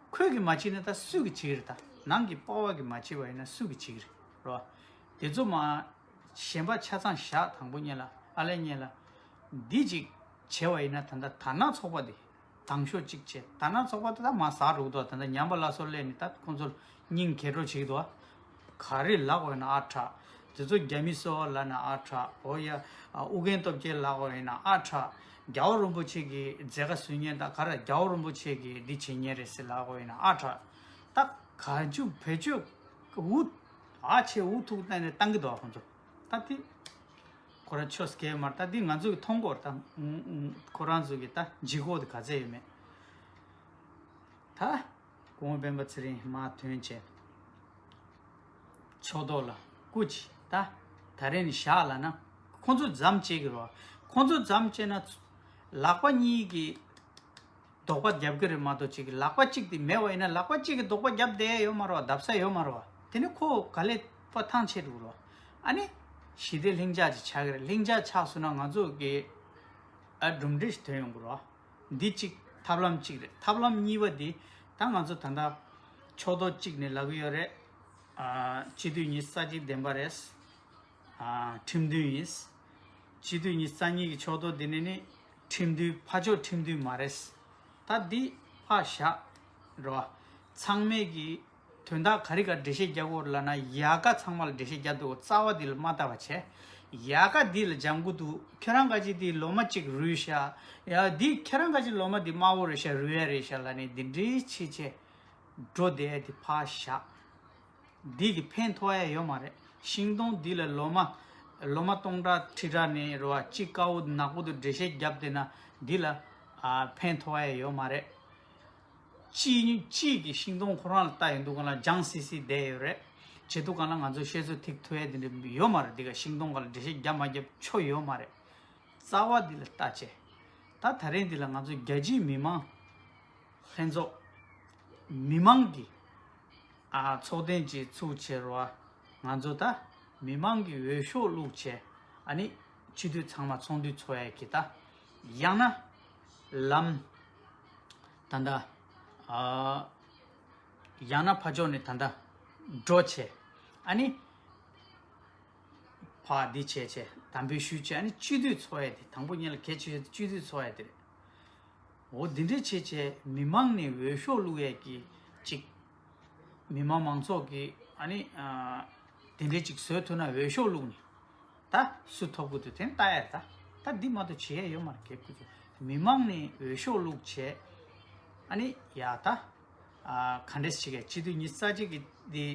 ཁོས་གི་མ་བྱས་ན་ད་སུས་གི་བྱེད་ཀྱི་རེད། ད་ནང་གི་པ་ཕ་གི་མ་བྱས་པ་ཡིན་ན་སུས་གི་བྱེད་ཀྱི་རེད། རེད་བ། དེ་ཚོ་མ་གཞན་པ་ཆ་ཚང་བཞག་དང་པོ་ཉིད་ལ། ཨ་ལས་ཉིད་ལ་འདི་ཅིག་བྱས་པ་ཡིན་ན། ད་ལྟ་དར་ནག་ཚོགས་པ་འདི་དང་ཤོག་གཅིག་བྱས། དར་ནག་ཚོགས་པ་དེ་ད་མ་ཟ་རུག་དོ། ད་ལྟ་ཉམས་པ་སླར་གསོ་སླེབས་ནས་ད་ཁོང་ཚོ་སྙིང་གས་འགྲོ་བྱེད་ཀྱི་འདུག་བ། ག་རེ་ལབ་དགོས་ན་ཨ་ཁྲ། དེ་ཚོ་རྒྱ་མི་སོ་ལབ་ན་ཨ་ཁྲ། འོ་ཡ། ཨ་ཨུ་རྒྱན་སྟོབས་རྒྱལ་ལབ་དགོས་ཡིན་ན་ཨ་ཁྲ། རྒྱལ་བ་རིན་པོ་ཆེ་གི་མཛད་དཀའ་བཟོ་མཁན་དང་ག་རེ། རྒྱལ་བ་རིན་པོ་ཆེ་གི་འདི་བྱེད་མཁན་རེད་ཟེར་ལབ་དགོས་ཡིན་ན་ཨ་ཁྲ། ད་ག་ཅུ་བེ་ཅུ་འུ་ཨ་ཆེ་འུ་ཐུག་བཏང་ནས་བཏང་གི་འདུག་བ་ཁོང་ཚོ། ད་དེ་ཁོ་རང་ཆོས་སྐལ་མར་ད་འདི་ང་ཚོ་གི་མཐོང་གོ་ར། ད་ཁོ་རང་ཚོ་གི་ད་ལྗིད་ཁོག་དེ་ག་ཚད་ཡོད་མེད། ད་སྐུ་ངོ་སྤེན་པ་ཚེ་རིང་མར་ཐོན་བྱས། ཕྱོགས་གཏོགས་ལ་སྐུ་མཁྱེན། ད་ད་རེས་ནས་བཞག་ལབ་ན། ཁོང་ཚོ་མཚམས་བཅད་ཀྱི་རེད་བ། ཁོང་ཚོ་མཚམས་བཅད་ན་ལག་པ་གཉིས་ཀྱིས་རྡོག་པ་རྒྱབ་ཀྱི་རེད་མ་གཏོགས། གཅིག་གིས་ལག་པ་གཅིག་དེ་མེད་པ་ཡིན་ན་ལག་པ་གཅིག་གིས་རྡོག་པ་རྒྱབ་བསྡད་ཡོད་མ་རེད་བ། བརྡབ་ས་ཡོད་མ་རེད་བ། དེ་ནི་ཁོ་ག་ལེ་པ་ཐང་ཆད་འགྲོ་གི་རེད་བ། ཨ་ནི་ཞི་བདེ་ལྷིང་འཇགས་ཅིག་ཆགས་ཀྱི་རེད། ལྷིང་འཇགས་ཆགས་སོང་ན་ང་ཚོ་གི་ཨ་གྲུབ་འབྲས་ཤིག་ཐོན་ཡོང་གི་རེད་བ། འདི་གཅིག་ཐབས་ལམ་གཅིག་རེད། ཐབས་ལམ་གཉིས་པ་འདི་ད་ང་ཚོ་ད་ལྟ་ཕྱོགས་གཏོགས་གཅིག་ནས་ལབ་ཀྱི་ཡོད་རེད། ཨ་སྤྱི་འཐུས་ཉི་ཤུ་རྩ་གཅིག་འདེམས་པ་རེད། ཁྲིམས་མཐུན་ཡིན། སྤྱི་འཐུས་ཉི་ཤུ་རྩ་གཉིས་ཀྱི་ཕྱོགས་གཏོགས་འདི་ནི་ནི་ཁྲིམས་མཐུན་ཕར་ཕྱོགས་ཁྲིམས་མཐུན་མ་རེད། ད་འདི་ཕར་བཞག་རོ། ཚང་མས་ཀྱི་དོན་དག་ག་རེ་ག་འགྲེལ་བཤད་རྒྱག་དགོས་ལབ་ན་ཡལ་ག་ཚང་མ་ལ་འགྲེལ་བཤད་རྒྱག་འདུག་རྩ་བ་འདི་ལ་མ་ལྟ་བ་བྱས། ཡལ་ག་འདི་ལ་སྦྱང་གི་འདུག་ཁྱོད་རང་ག་ཅིག་འདི་ལོ་མ་གཅིག་རུལ་ཤག་ཡ་འདི་ཁྱོད་རང་ག་ཅིག་ལོ་མ་འདི་དམར་པོ་རེད་ཤག་རུལ་ཡ་རེད་ཤག་ལབ་ནས་འདི་འདྲའི་ཆེ་ཆེ་འགྲོ་བསྡད་ཡ་འདི་ཕར་བཞག་འདི་གི་ཕན་ཐོགས་ཡ་ཡོད་མ་རེད། ཤིང་སྡོང་འདི་ལ་ལོ་མ་ལོ་མ་སྟོང་ཕྲག་ཁྲི་ཕྲག་ནས་རེད་བ། གཅིག་དཀར་པོ་ནག་པོ་དུ་འགྲེལ་བཤད་བརྒྱབ་བསྡད་ན་འདི་ལ་ཨ་ཕན་ཐོགས་ཡ་ཡོད་མ་རེད། གཅིག་གཅིག་གི་ཤིང་སྡོང་ཁོ་རང་ལ་ལྟ་ཡོང་དུས་སྒང་ལ་ལྗང་སི་སི་བསྡད་ཡོད་རེད། བྱེད་དུས་སྒང་ལ་ང་ཚོ་བཤད་ཚོད་ཐིག་ཐུབ་ཡ་དེ་འདྲ་ཡོད་མ་རེད། འདི་ག་ཤིང་སྡོང་སྒང་ལ་འགྲེལ་བཤད་རྒྱབ་མ་རྒྱབ་ཆོ་ཡོད་མ་རེད། རྩ་བ་འདི་ལ་ལྟ་བྱས། ད་ད་རིང་འདི་ལ་ང་ཚོ་རྒྱ་ཆེའི་མི་མང་ལྷན་ཚོགས་མི་མང་གི་ཨ་ཚོགས་ཐེངས་ཅིག་ཚུགས་བྱས་རོགས། ང་ཚོ་ད་མི་མང་གི་འོས་ཤོག་བླུགས་བྱས། ཨ་ནི་སྤྱི་འཐུས་ཚང་མ་ཚོགས་འདུ་ཚོགས་ཡས་ཀྱི་ད་ཡང་ན་ལམ་ད་ད་ཨ་ཡང་ན་ཕར་ཕྱོགས་ནས་ད་ད་འགྲོ་བྱས། ཨ་ནི་ཕར་འདི་བྱས་བྱས་དམ་འབུལ་ཞུས་བྱས། ཨ་ནི་སྤྱི་འཐུས་ཚོགས་ཡས་དེ་དང་པོ་ཉིད་ལ་གལ་ཆེ་ཤོས་དེ་སྤྱི་འཐུས་ཚོགས་ཡས་དེ་རེད། འོ་འདི་འདྲའི་བྱས་བྱས་མི་མང་ནས་འོས་ཤོག་བླུག་ཡས་ཀྱི་ཅིག་མི་མང་མང་ཚོགས་ཀྱི་ཨ་ནི་ཨ་དེ་འདྲའི་ཅིག་བཟོས་ཐུབ་ན་འོས་ཤོག་བླུགས་ནས་ད་སུ་ཐོབ་གི་འདུག་དེ་ལྟ་ཡས། ད་ད་འདི་མ་གཏོགས་བྱེད་ཡས་ཡོད་མ་རེད། གལ་ཁུ་ཚོ་མི་མང་ནས་འོས་ཤོག་བླུགས་བྱས། ཨ་ནི་ཡ་ད་ཨ་ག་འདྲས་ཞིག་གི་སྤྱི་འཐུས་ཉི་ཤུ་རྩ་གཅིག་གི་འདི་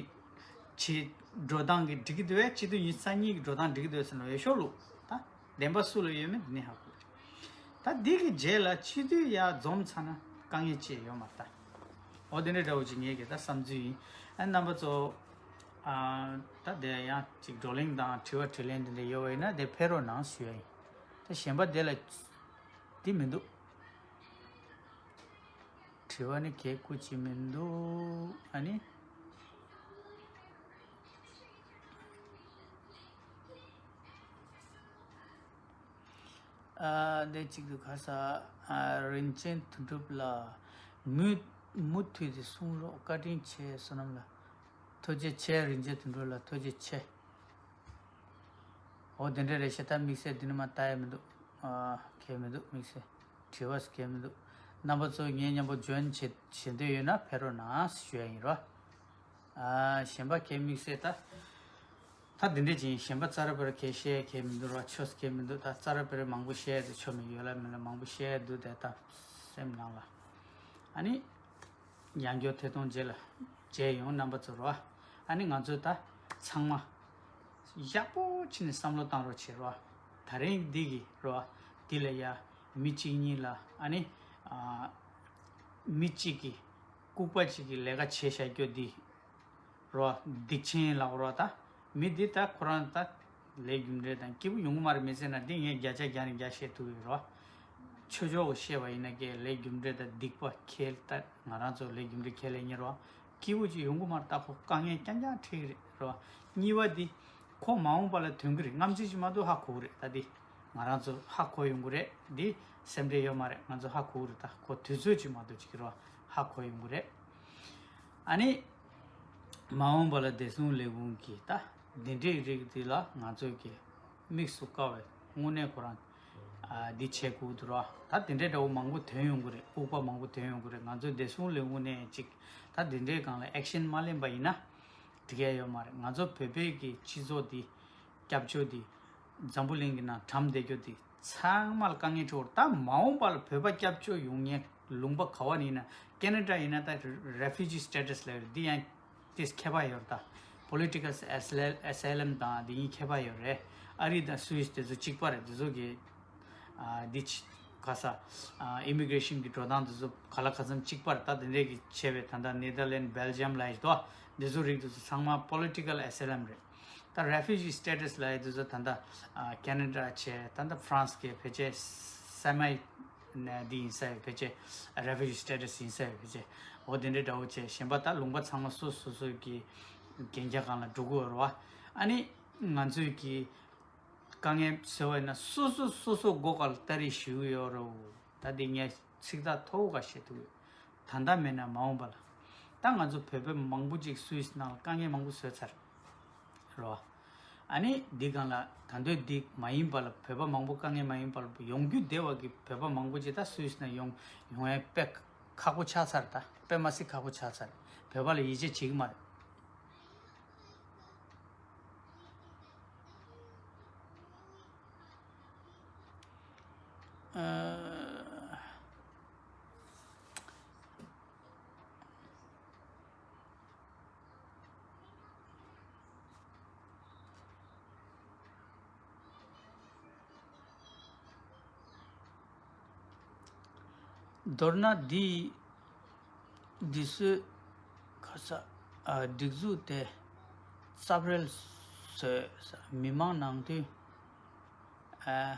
བྱེད་འགྲོ་སྟངས་ཀྱི་འགྲིག་གི་འདུག་བས། སྤྱི་འཐུས་ཉི་ཤུ་རྩ་གཉིས་ཀྱི་འགྲོ་སྟངས་འགྲིག་གི་འདུག་ཟེར་ན་འོས་ཤོག་བླུགས། ད་བདེན་པ་སུ་ལ་ཡོད་མེད་འདི་ནས་ཧ་གོ་རེད། ད་འདི་གི་རྗེས་ལ་སྤྱི་འཐུས་ཡར་འཛོམས་ཚར་ན་དཀའ་ངལ་ཅི་ཡོད་མ་རེད་ད། འོ་དེ་འདྲ་འདྲ་བོ་ཅིག་ངེད་ཀྱི་ད་བསམ་ཚུལ་ཡིན། ཨ་རྣམ་པ་ཚོ་ཨ་ད་དེ་ཡང་ཅིག་བགྲོ་གླེང་དང་དྲི་བ་དྲིས་ལན་དེ་འདྲ་ཡོད་པ་ཡིན་ན་དེ་ཕེབས་རོགས་གནང་ཞུ་ཡ་ཡིན། ད་གཞན་པ་དེ་ལ་འདི་མི་འདུག་དྲི་བ་ནི་གལ་ཁུ་ཅི་མི་འདུག་ཨ་ནི། ཨ་དེ་གཅིག་ཏུ་ཁ་ས་ཨ་རིན་ཆེན་དོན་གྲུབ་ལ་མུ་མུ་མཐུད་དེ་གསུང་རོགས། བཀའ་དྲིན་ཆེ། བསོད་ནམས་ལ་ཐུགས་རྗེ་ཆེ། རིན་ཆེན་དོན་གྲུབ་ལ་ཐུགས་རྗེ་ཆེ། འོ་དེ་འདྲ་རེད་ཤག་ད་དམིགས་བསལ་འདི་ནི་མ་ལྟ་ཡ་མི་འདུག་ཨ་གལ་མི་འདུག་དམིགས་བསལ་དྲི་བ་གལ་མི་འདུག་རྣམ་པ་ཚོ་ངའི་མཉམ་པོ་ཇོན་བྱེད་བྱེད་འདོད་ཡོད་ན་ཕེབས་རོགས་གནང་ཞུ་ཡ་ཡིན་རོ། ཨ་གཞན་པ་གལ་དམིགས་བསལ་ད། ད་འདི་འདྲས་ཅིག་ཡིན། གཞན་པ་རྩ་ར་བེ་ར་གལ་བཤད་གལ་མི་འདུག་རོ། ཆོས་གལ་མི་འདུག་ད་རྩ་ར་བེ་ར་མང་པོ་བཤད་དུ་ཆོ་མི་ཡོད་ལ་མི་ལ་མང་པོ་བཤད་འདུག་དེ་ད་སེམས་ནང་ལ། ཨ་ནི། ཡང་བསྐྱར་ཐད་གཏོང་རྗེས་ལ་མཇལ་ཡོང་རྣམ་པ་ཚོ་རོ། ཨ་ནི་ང་ཚོས་ད་ཚང་མ་ཡག་པོ་བྱས་ནས་བསམ་བློ་བཏང་རོགས་བྱེད་རོ། ད་རིང་འདི་གི་རོ། འདི་ལ་ཡ་མི་གཅིག་གཉིས་ལ་ཨ་ནི་ཨ་མི་གཅིག་གིས་ལྐུགས་པ་གཅིག་གིས་ལས་ཀ་བྱས་བཞག་རྒྱུ་འདི་རོ། སྡིག་ཆེན་ལབ་རོ། ད་མི་འདི་ད་ཁོ་རང་ད་ལས་རྒྱུ་འབྲས་དང་སྐྱིད་པོ་ཡོང་གི་མ་རེད། མི་ཟེར་ན་འདི་ངས་བརྒྱ་ཆ་བརྒྱ་ནས་བརྒྱ་བཤད་ཐུབ་ཡོད་རོ། ཆོས་ཕྱོགས་ཀྱི་བཤད་པ་ཡིན་ན་ཀྱེ་ལས་རྒྱུ་འབྲས་དང་སྡིག་པ་ཁེལ། ད་ང་རང་ཚོ་ལས་རྒྱུ་འབྲས་ཁེལ་ལས་ཉེ་རོ། སྐྱིད་པོ་ཅིག་ཡོང་གི་མ་རེད། ད་ཁོ་དཀའ་ངལ་རྐྱང་རྐྱང་འཕྲད་ཀྱི་རེད་རོ། གཉིས་པ་འདི་ཁོ་མ་འོངས་པ་ལ་དོན་གྱི་རེད། སྔ་ཕྱི་ཅིག་མ་གཏོགས་ཧ་གོ་གི་རེད། ད་འདི་ང་རང་ཚོ་ཧ་གོ་ཡོང་གི་རེད། འདི་སེམས་ཁྲལ་ཡོད་མ་རེད། ང་ཚོ་ཧ་གོ་གི་རེད། ད་ཁོ་དུས་ཚོད་ཅིག་མ་གཏོགས་ཅིག་གི་རོ་ཧ་གོ་ཡོང་གི་རེད། ཨ་ནི། མ་འོངས་པ་ལ་བདེ་སྲུང་ལས་ཁུངས་ཀྱི་ད་འདི་འདྲའི་རིགས་འདི་ལ་ང་ཚོས་ཀྱི་དམིགས་སུ་བཀར་བའི་དངོས་གནས་ཁོ་རང་ཨ་འདི་བྱེད་དགོས་འདུག་ར། ད་འདི་འདྲའི་འདྲ་བོ་མང་པོ་ཐོན་ཡོང་གི་རེད། ལྐུགས་པ་མང་པོ་ཐོན་ཡོང་གི་རེད། ང་ཚོའི་བདེ་སྲུང་ལས་ཁུངས་ནས་ཅིག་ད་འདི་འདྲའི་སྒང་ལ་ཨེག་ཤན་མ་ལེན་པ་ཡིན་ན་འགྲིག་ཡ་ཡོད་མ་རེད། ང་ཚོ་བོད་པའི་གི་སྤྱི་ཚོགས་འདི་སྐྱབས་བཅོལ་འདི་འཛམ་བུ་གླིང་གི་ནང་གྲམ་བསྡད་རྒྱུ་འདི་ཚང་མ་ལ་དཀའ་ངལ་འཕྲད་ཡོད་རེད། ད་མ་འོངས་པ་ལ་བོད་པ་སྐྱབས་བཅོལ་ཡོང་མཁན་ལུང་པ་ག་བ་ནས་ཡིན་ན། ཁེ་ན་ཌ་ཡིན་ན་ད་refugee status ལབ་ཡོད་རེད། འདི་ཡང་ཏིས་ཁྱད་པར་ཡོད་རེད། ད་political asylum དང་འདི་གཉིས་ཁྱད་པར་ཡོད་རེད། ཨ་རི་དང་སུད་སི་དེ་ཚོ་གཅིག་པ་རེད། དེ་ཚོ་གི་ཨ་འདི་ཆ་ག་ས་ཨ་immigration གི་འགྲོ་སྟངས་དེ་ཚོ་ག་ལ་ག་ཚོད་གཅིག་པ་རེད། ད་དེ་འདྲས་གི་བྱས་པའི་ད་ལྟ་ནེ་དར་ལེན་སྦེལ་ཇམ་ལབ་ཡོད་དོ། འདི་ཚོ་རིགས་དེ་ཚོ་ཚང་མ་political asylum རེད། ད་refugee status ལབ་ཡ་དེ་ཚོ་ད་ལྟ་ཨ་ཁེ་ན་ཌ་བྱས། ད་ལྟ་ཧྥ་རན་སི་གི་ཕལ་ཆེར་སེ་མའི་ནས་འདི་ཡིན་ས་ཡོད། ཕལ་ཆེར་refugee status ཡིན་ས་ཡོད། ཕལ་ཆེར་འོ་དེ་འདྲའི་འདྲ་བོ་བྱས། གཞན་པ་ད་ལུང་པ་ཚང་མ་སོ་སོ་སོ་གི་གན་རྒྱ་སྒང་ལ་འགྲོ་གི་ཡོད་རེད་བ། ཨ་ནི་ང་ཚོས་ཀྱི་དཀའ་ངལ་བཟོས་པ་ཡིན་ན་སོ་སོ་སོ་སོ་སྒོ་ཁར་ལྟ་རེས་ཞུ་གི་ཡོད་རེད། ད་འདི་ངས་ཚིག་ཐག་མཐོ་བོ་ག་བཤད་ཐུབ་ཡོད། ད་ལྟ་མེད་ན་མ་འོངས་པ་ལ། ད་ང་ཚོ་བོད་པ་མང་པོ་ཅིག་སུད་སི་ནང་ལ་དཀའ་ངལ་མང་པོ་བཟོས་ཚར་རེད་བ། ཨ་ནི་འདི་སྒང་ལ་ད་དུང་འདི་མ་ཡིན་པ་ལ་བོད་པ་མང་པོ་དཀའ་ངལ་མ་ཡིན་པ་ལ་ཡོང་རྒྱུ་བདེ་བ་གི་བོད་པ་མང་པོ་ཅིག་ད་སུད་སི་ནས་ཡོང་ཡོང་ཡས་དཔེ་ཁག་པོ་ཆགས་ཚར། ད་དཔེ་མ་སྲིད་ཁག་པོ་ཆགས་ཚར། བོད་པ་ལ་ཡིད་ཆེས་བྱེད་ཀྱི་མ་རེད། ཨ། མདོར་ན་འདི་འདི་ཚོས་ག་ས་ཨ་སྒྲིག་འཛུགས་དེ་རྩབ་རལ་བཟོས། མི་མང་ནང་དོན་ཨ་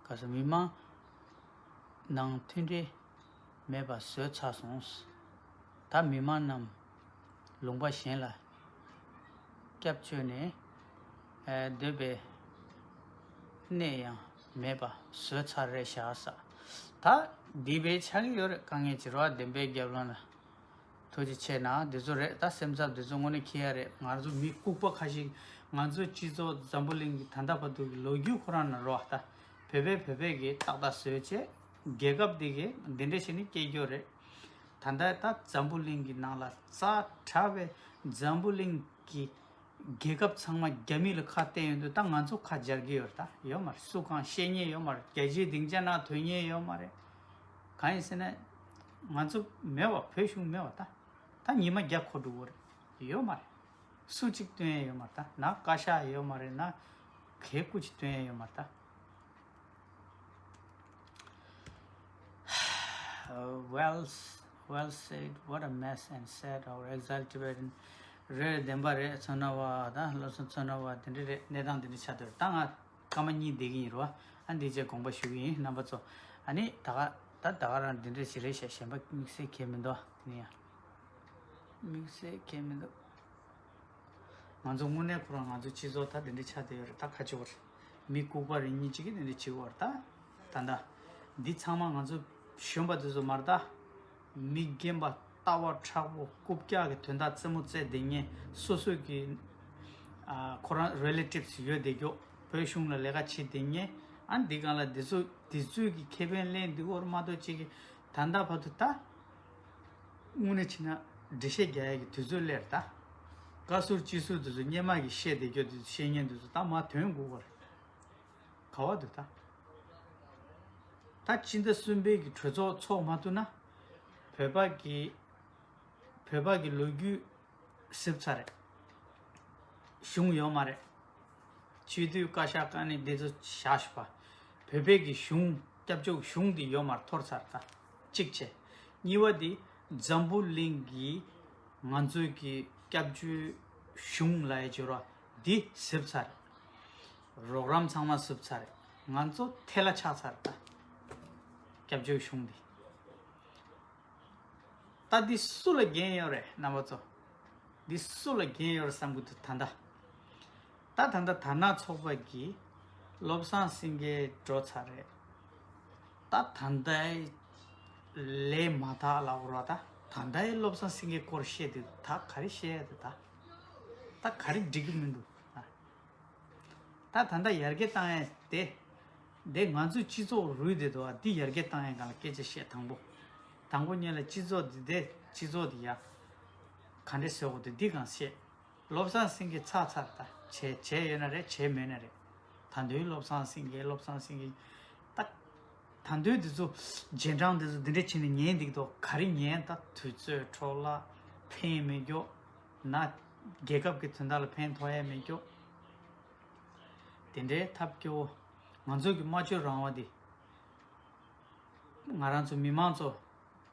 ག་ས་མི་མང་ནང་མཐུན་སྒྲིལ་མེད་པ་བཟོས་ཚར་སོང་། ད་མི་མང་རྣམས་ལུང་པ་གཞན་ལ་སྐྱབས་བཅོལ་ནས་ཨེ་སྡོད་པའི་གནས་ཡང་མེད་པ་བཟོས་ཚར་རེད་ཤག་ས། ད་འདི་བས་ཆགས་ཀྱི་ཡོད་རེད། དཀའ་ངལ་ཅིག་རེད་བ། བདེན་པའི་རྒྱབ་ལོགས་ན། ཐུགས་རྗེ་ཆེ་གནང་། འདི་ཚོ་རེད། ད་སེམས་འཚབ་འདི་ཚོ་དངོས་གནས་འཁྱེར་ཡ་རེད། ང་ཚོ་མི་ལྐུགས་པ་ཁ་ཤས། ང་ཚོའི་སྤྱི་ཚོགས་འཛམ་བུ་གླིང་གི་ད་ལྟ་བར་དུ་གི་ལོ་རྒྱུས་ཁོ་རང་ན་རོ། ད་བོད་པས་བོད་པས་གི་ཏག་ཏག་བཟོས་བྱས་རྒྱལ་ཁབ་འདི་གི་འདི་འདྲ་བྱས་ནས་སྐྱེལ་རྒྱུ་རེད། ད་ལྟ་ད་འཛམ་བུ་གླིང་གི་ནང་ལ་ཛ་དྲག་པའི་འཛམ་བུ་གླིང་གི་རྒྱལ་ཁབ་ཚང་མ་རྒྱ་མི་ལ་ཁ་གཏད་ཡོང་དུས་ད་ང་ཚོ་ཁ་སྦྱར་གི་ཡོད་རེད། ད་ཡོད་མ་རེད། སུ་གང་བཤད་མཁན་ཡོད་མ་རེད། རྒྱལ་སྤྱིའི་སྡིངས་ཆ་ནང་ཐོན་མཁན་ཡོད་མ་རེད། གང་ཡིན་ཟེར་ན་ང་ཚོ་མེད་པ། བོད་གཞུང་མེད་པ། ད་ད་ཉི་མ་བརྒྱ་འཁོར་འགྲོ་གི་རེད། ཡོད་མ་རེད། སུ་གཅིག་སྟོན་ཡས་ཡོད་མ་རེད། ད་ན་བཀའ་ཤག་ཡོད་མ་རེད། ན་གའི་སྐུ་གཅིག་སྟོན་ཡས་ཡོད་མ་རེད། ད། Well, well said. What a mess and sad. Our exiled Tibetan. རེད། བདེན་པ་རེད། མཚོ་སྣ་བ་དང་བློ་བཟང་མཚོ་སྣ་བ་དེ་འདྲ་རེད། གནས་སྟངས་དེ་འདྲ་ཆགས་འདུག་ད་ང་སྐར་མ་གཉིས་བསྡད་ཀྱི་ཡིན་རོ། ཨ་འདི་རྗེས་དགོངས་པ་ཞུ་གི་ཡིན། རྣམ་པ་ཚོ། ཨ་ནི་ད་ག་ད་ད་ག་རང་འདི་འདྲ་ཞིག་རེད་ཤག་གཞན་པ་དམིགས་བསལ་གང་མི་འདུག་དེ་ནི་ཡང་དམིགས་བསལ་གང་མི་འདུག་ང་ཚོ་དངོས་གནས་ཁོ་རང་ང་ཚོ་སྤྱི་ཚོགས་ད་དེ་འདྲ་ཆགས་བསྡད་ཡོད་རེད། ད་ཁ་ཆེ་བ་རེད། མི་ལྐུགས་པ་རེ་གཉིས་གཅིག་གིས་དེ་འདྲ་བྱེད་ཀྱི་ཡོད་རེད། ད་ད་ད་འདི་ཚང་མ་ང་ཚོ་གཞོན་པ་དེ་ཚོ་མ་རེད། ད་མི་རྒན་པ་ལྟ་བ་མཁྲེགས་པོ་རྐུབ་བཀྱག་གི་དོན་དག་རྩེད་མོ་རྩེ་བསྡད་མཁན། སོ་སོ་གི་ཨ་ཁོ་རང་relatives་ཡོད་བསྡད་རྒྱུ། བོད་གཞུང་ལ་ལས་ཀ་བྱེད་བསྡད་མཁན། ཨ་འདི་སྒང་ལ་འདི་ཚོ་འདི་ཚོས་ཀྱི་ཁེ་ཕན་ལེན་འདི་བོར་མ་གཏོགས་གཅིག་གི་ད་ལྟ་བར་དུ་ད། དངོས་གནས་བྱས་ན་འགྲེལ་བཤད་རྒྱག་ཡག་གི་དུས་ཚོད་སླེབས་རེད་ད། བཀའ་ཟུར་སྤྱི་ཟུར་དེ་ཚོ་སྔོན་མ་གི་བཤད་བསྡད་རྒྱུ་དེ་ཚོ་བཤད་མཁན་དེ་ཚོ་ད་མར་ཐོན་དགོས་པ་རེད། ག་བ་འདུག་ད། ད་སྤྱི་ཟླ་གསུམ་པའི་གི་གྲོས་ཚོགས་ཚོགས་མ་ཐུབ་ན། བོད་པ་གི་བོད་པ་གི་ལོ་རྒྱུས་ཟིབ་ཚར་རེད། གཞུང་ཡོད་མ་རེད། སྤྱི་འཐུས་བཀའ་ཤག་དཀའ་གནད་འདི་ཚོ་བཞག་ཞུ་བ། བོད་པའི་གི་གཞུང་སྐྱབས་བཅོལ་གཞུང་འདི་ཡོད་མར་འཐོར་ཚར་ད། གཅིག་བྱས། གཉིས་པ་འདི་འཛམ་བུ་གླིང་གི་ང་ཚོའི་གི་སྐྱབས་བཅོལ་གཞུང་ལ་ཡ་སྦྱོར་བ་འདི་ཟིབ་ཚར། རོགས་རམ་ཚང་མ་ཟིབ་ཚར། ང་ཚོ་ཐལ་ལ་ཆགས་ཚར་ད། སྐྱབས་བཅོལ་གཞུང་འདི། ད་འདི་སུ་ལ་འགན་ཡོད་རེད་རྣམ་པ་ཚོ། འདི་སུ་ལ་འགན་ཡོད་རེད་བསམ་གི་འདུག་ད་ལྟ། ད་ད་ལྟ་དར་ནག་ཚོགས་པ་གིས་བློ་བཟང་སེང་གེ་འགྲོ་ཚར་རེད། ད་ད་ལྟའི་ལས་མ་དག་ལབ་རོགས། ད་ད་ལྟའི་བློ་བཟང་སེང་གེ་སྐོར་བཤད་དུས་ད་ག་རེ་བཤད་ཡ་དེ་ད། ད་ག་རེ་འགྲིག་གི་མི་འདུག་ད་ད་ལྟ་ཡར་རྒྱས་བཏང་ཡས་དེ། དེ་ང་ཚོའི་སྤྱི་ཚོགས་རུལ་བསྡད་འདུག་ཨ། འདི་ཡར་རྒྱས་བཏང་ཡས་སྒང་ལ་སྐད་ཆ་བཤད། དང་པོ། དང་པོ་ཉིད་ལ་སྤྱི་ཚོགས་འདི་དེ་སྤྱི་ཚོགས་འདི་ཡ། ག་འདྲས་བཟོ་དགོས་འདུག་འདི་སྒང་བཤད། བློ་བཟང་སེང་གེ་ཚར་ཚར་ད་བྱས་བྱས་ཡོད་ན་རེད། བྱས་མེད་ན་རེད། ད་དུང་བློ་བཟང་སེང་གེ་བློ་བཟང་སེང་གེ་ད། ད་དུང་འདི་ཚོ་རྗེས་འབྲང་འདི་ཚོ་འདི་འདྲས་བྱས་ནས་ཉན་འདུག་དོ། ག་རེ་ཉན། ད་དུས་ཚོད་འཕྲོ་བརླག་ཕན་མེད་རྒྱུ། ན་རྒྱལ་ཁབ་ཀྱི་དོན་དག་ལ་ཕན་ཐོགས་ཡ་མེད་རྒྱུ། དེ་འདྲའི་ཐབས་སྐྱོ་བོ། ང་ཚོ་གི་སྨྲ་བརྗོད་རང་དབང་འདི། ང་རང་ཚོ་མི་མང་ཚོ།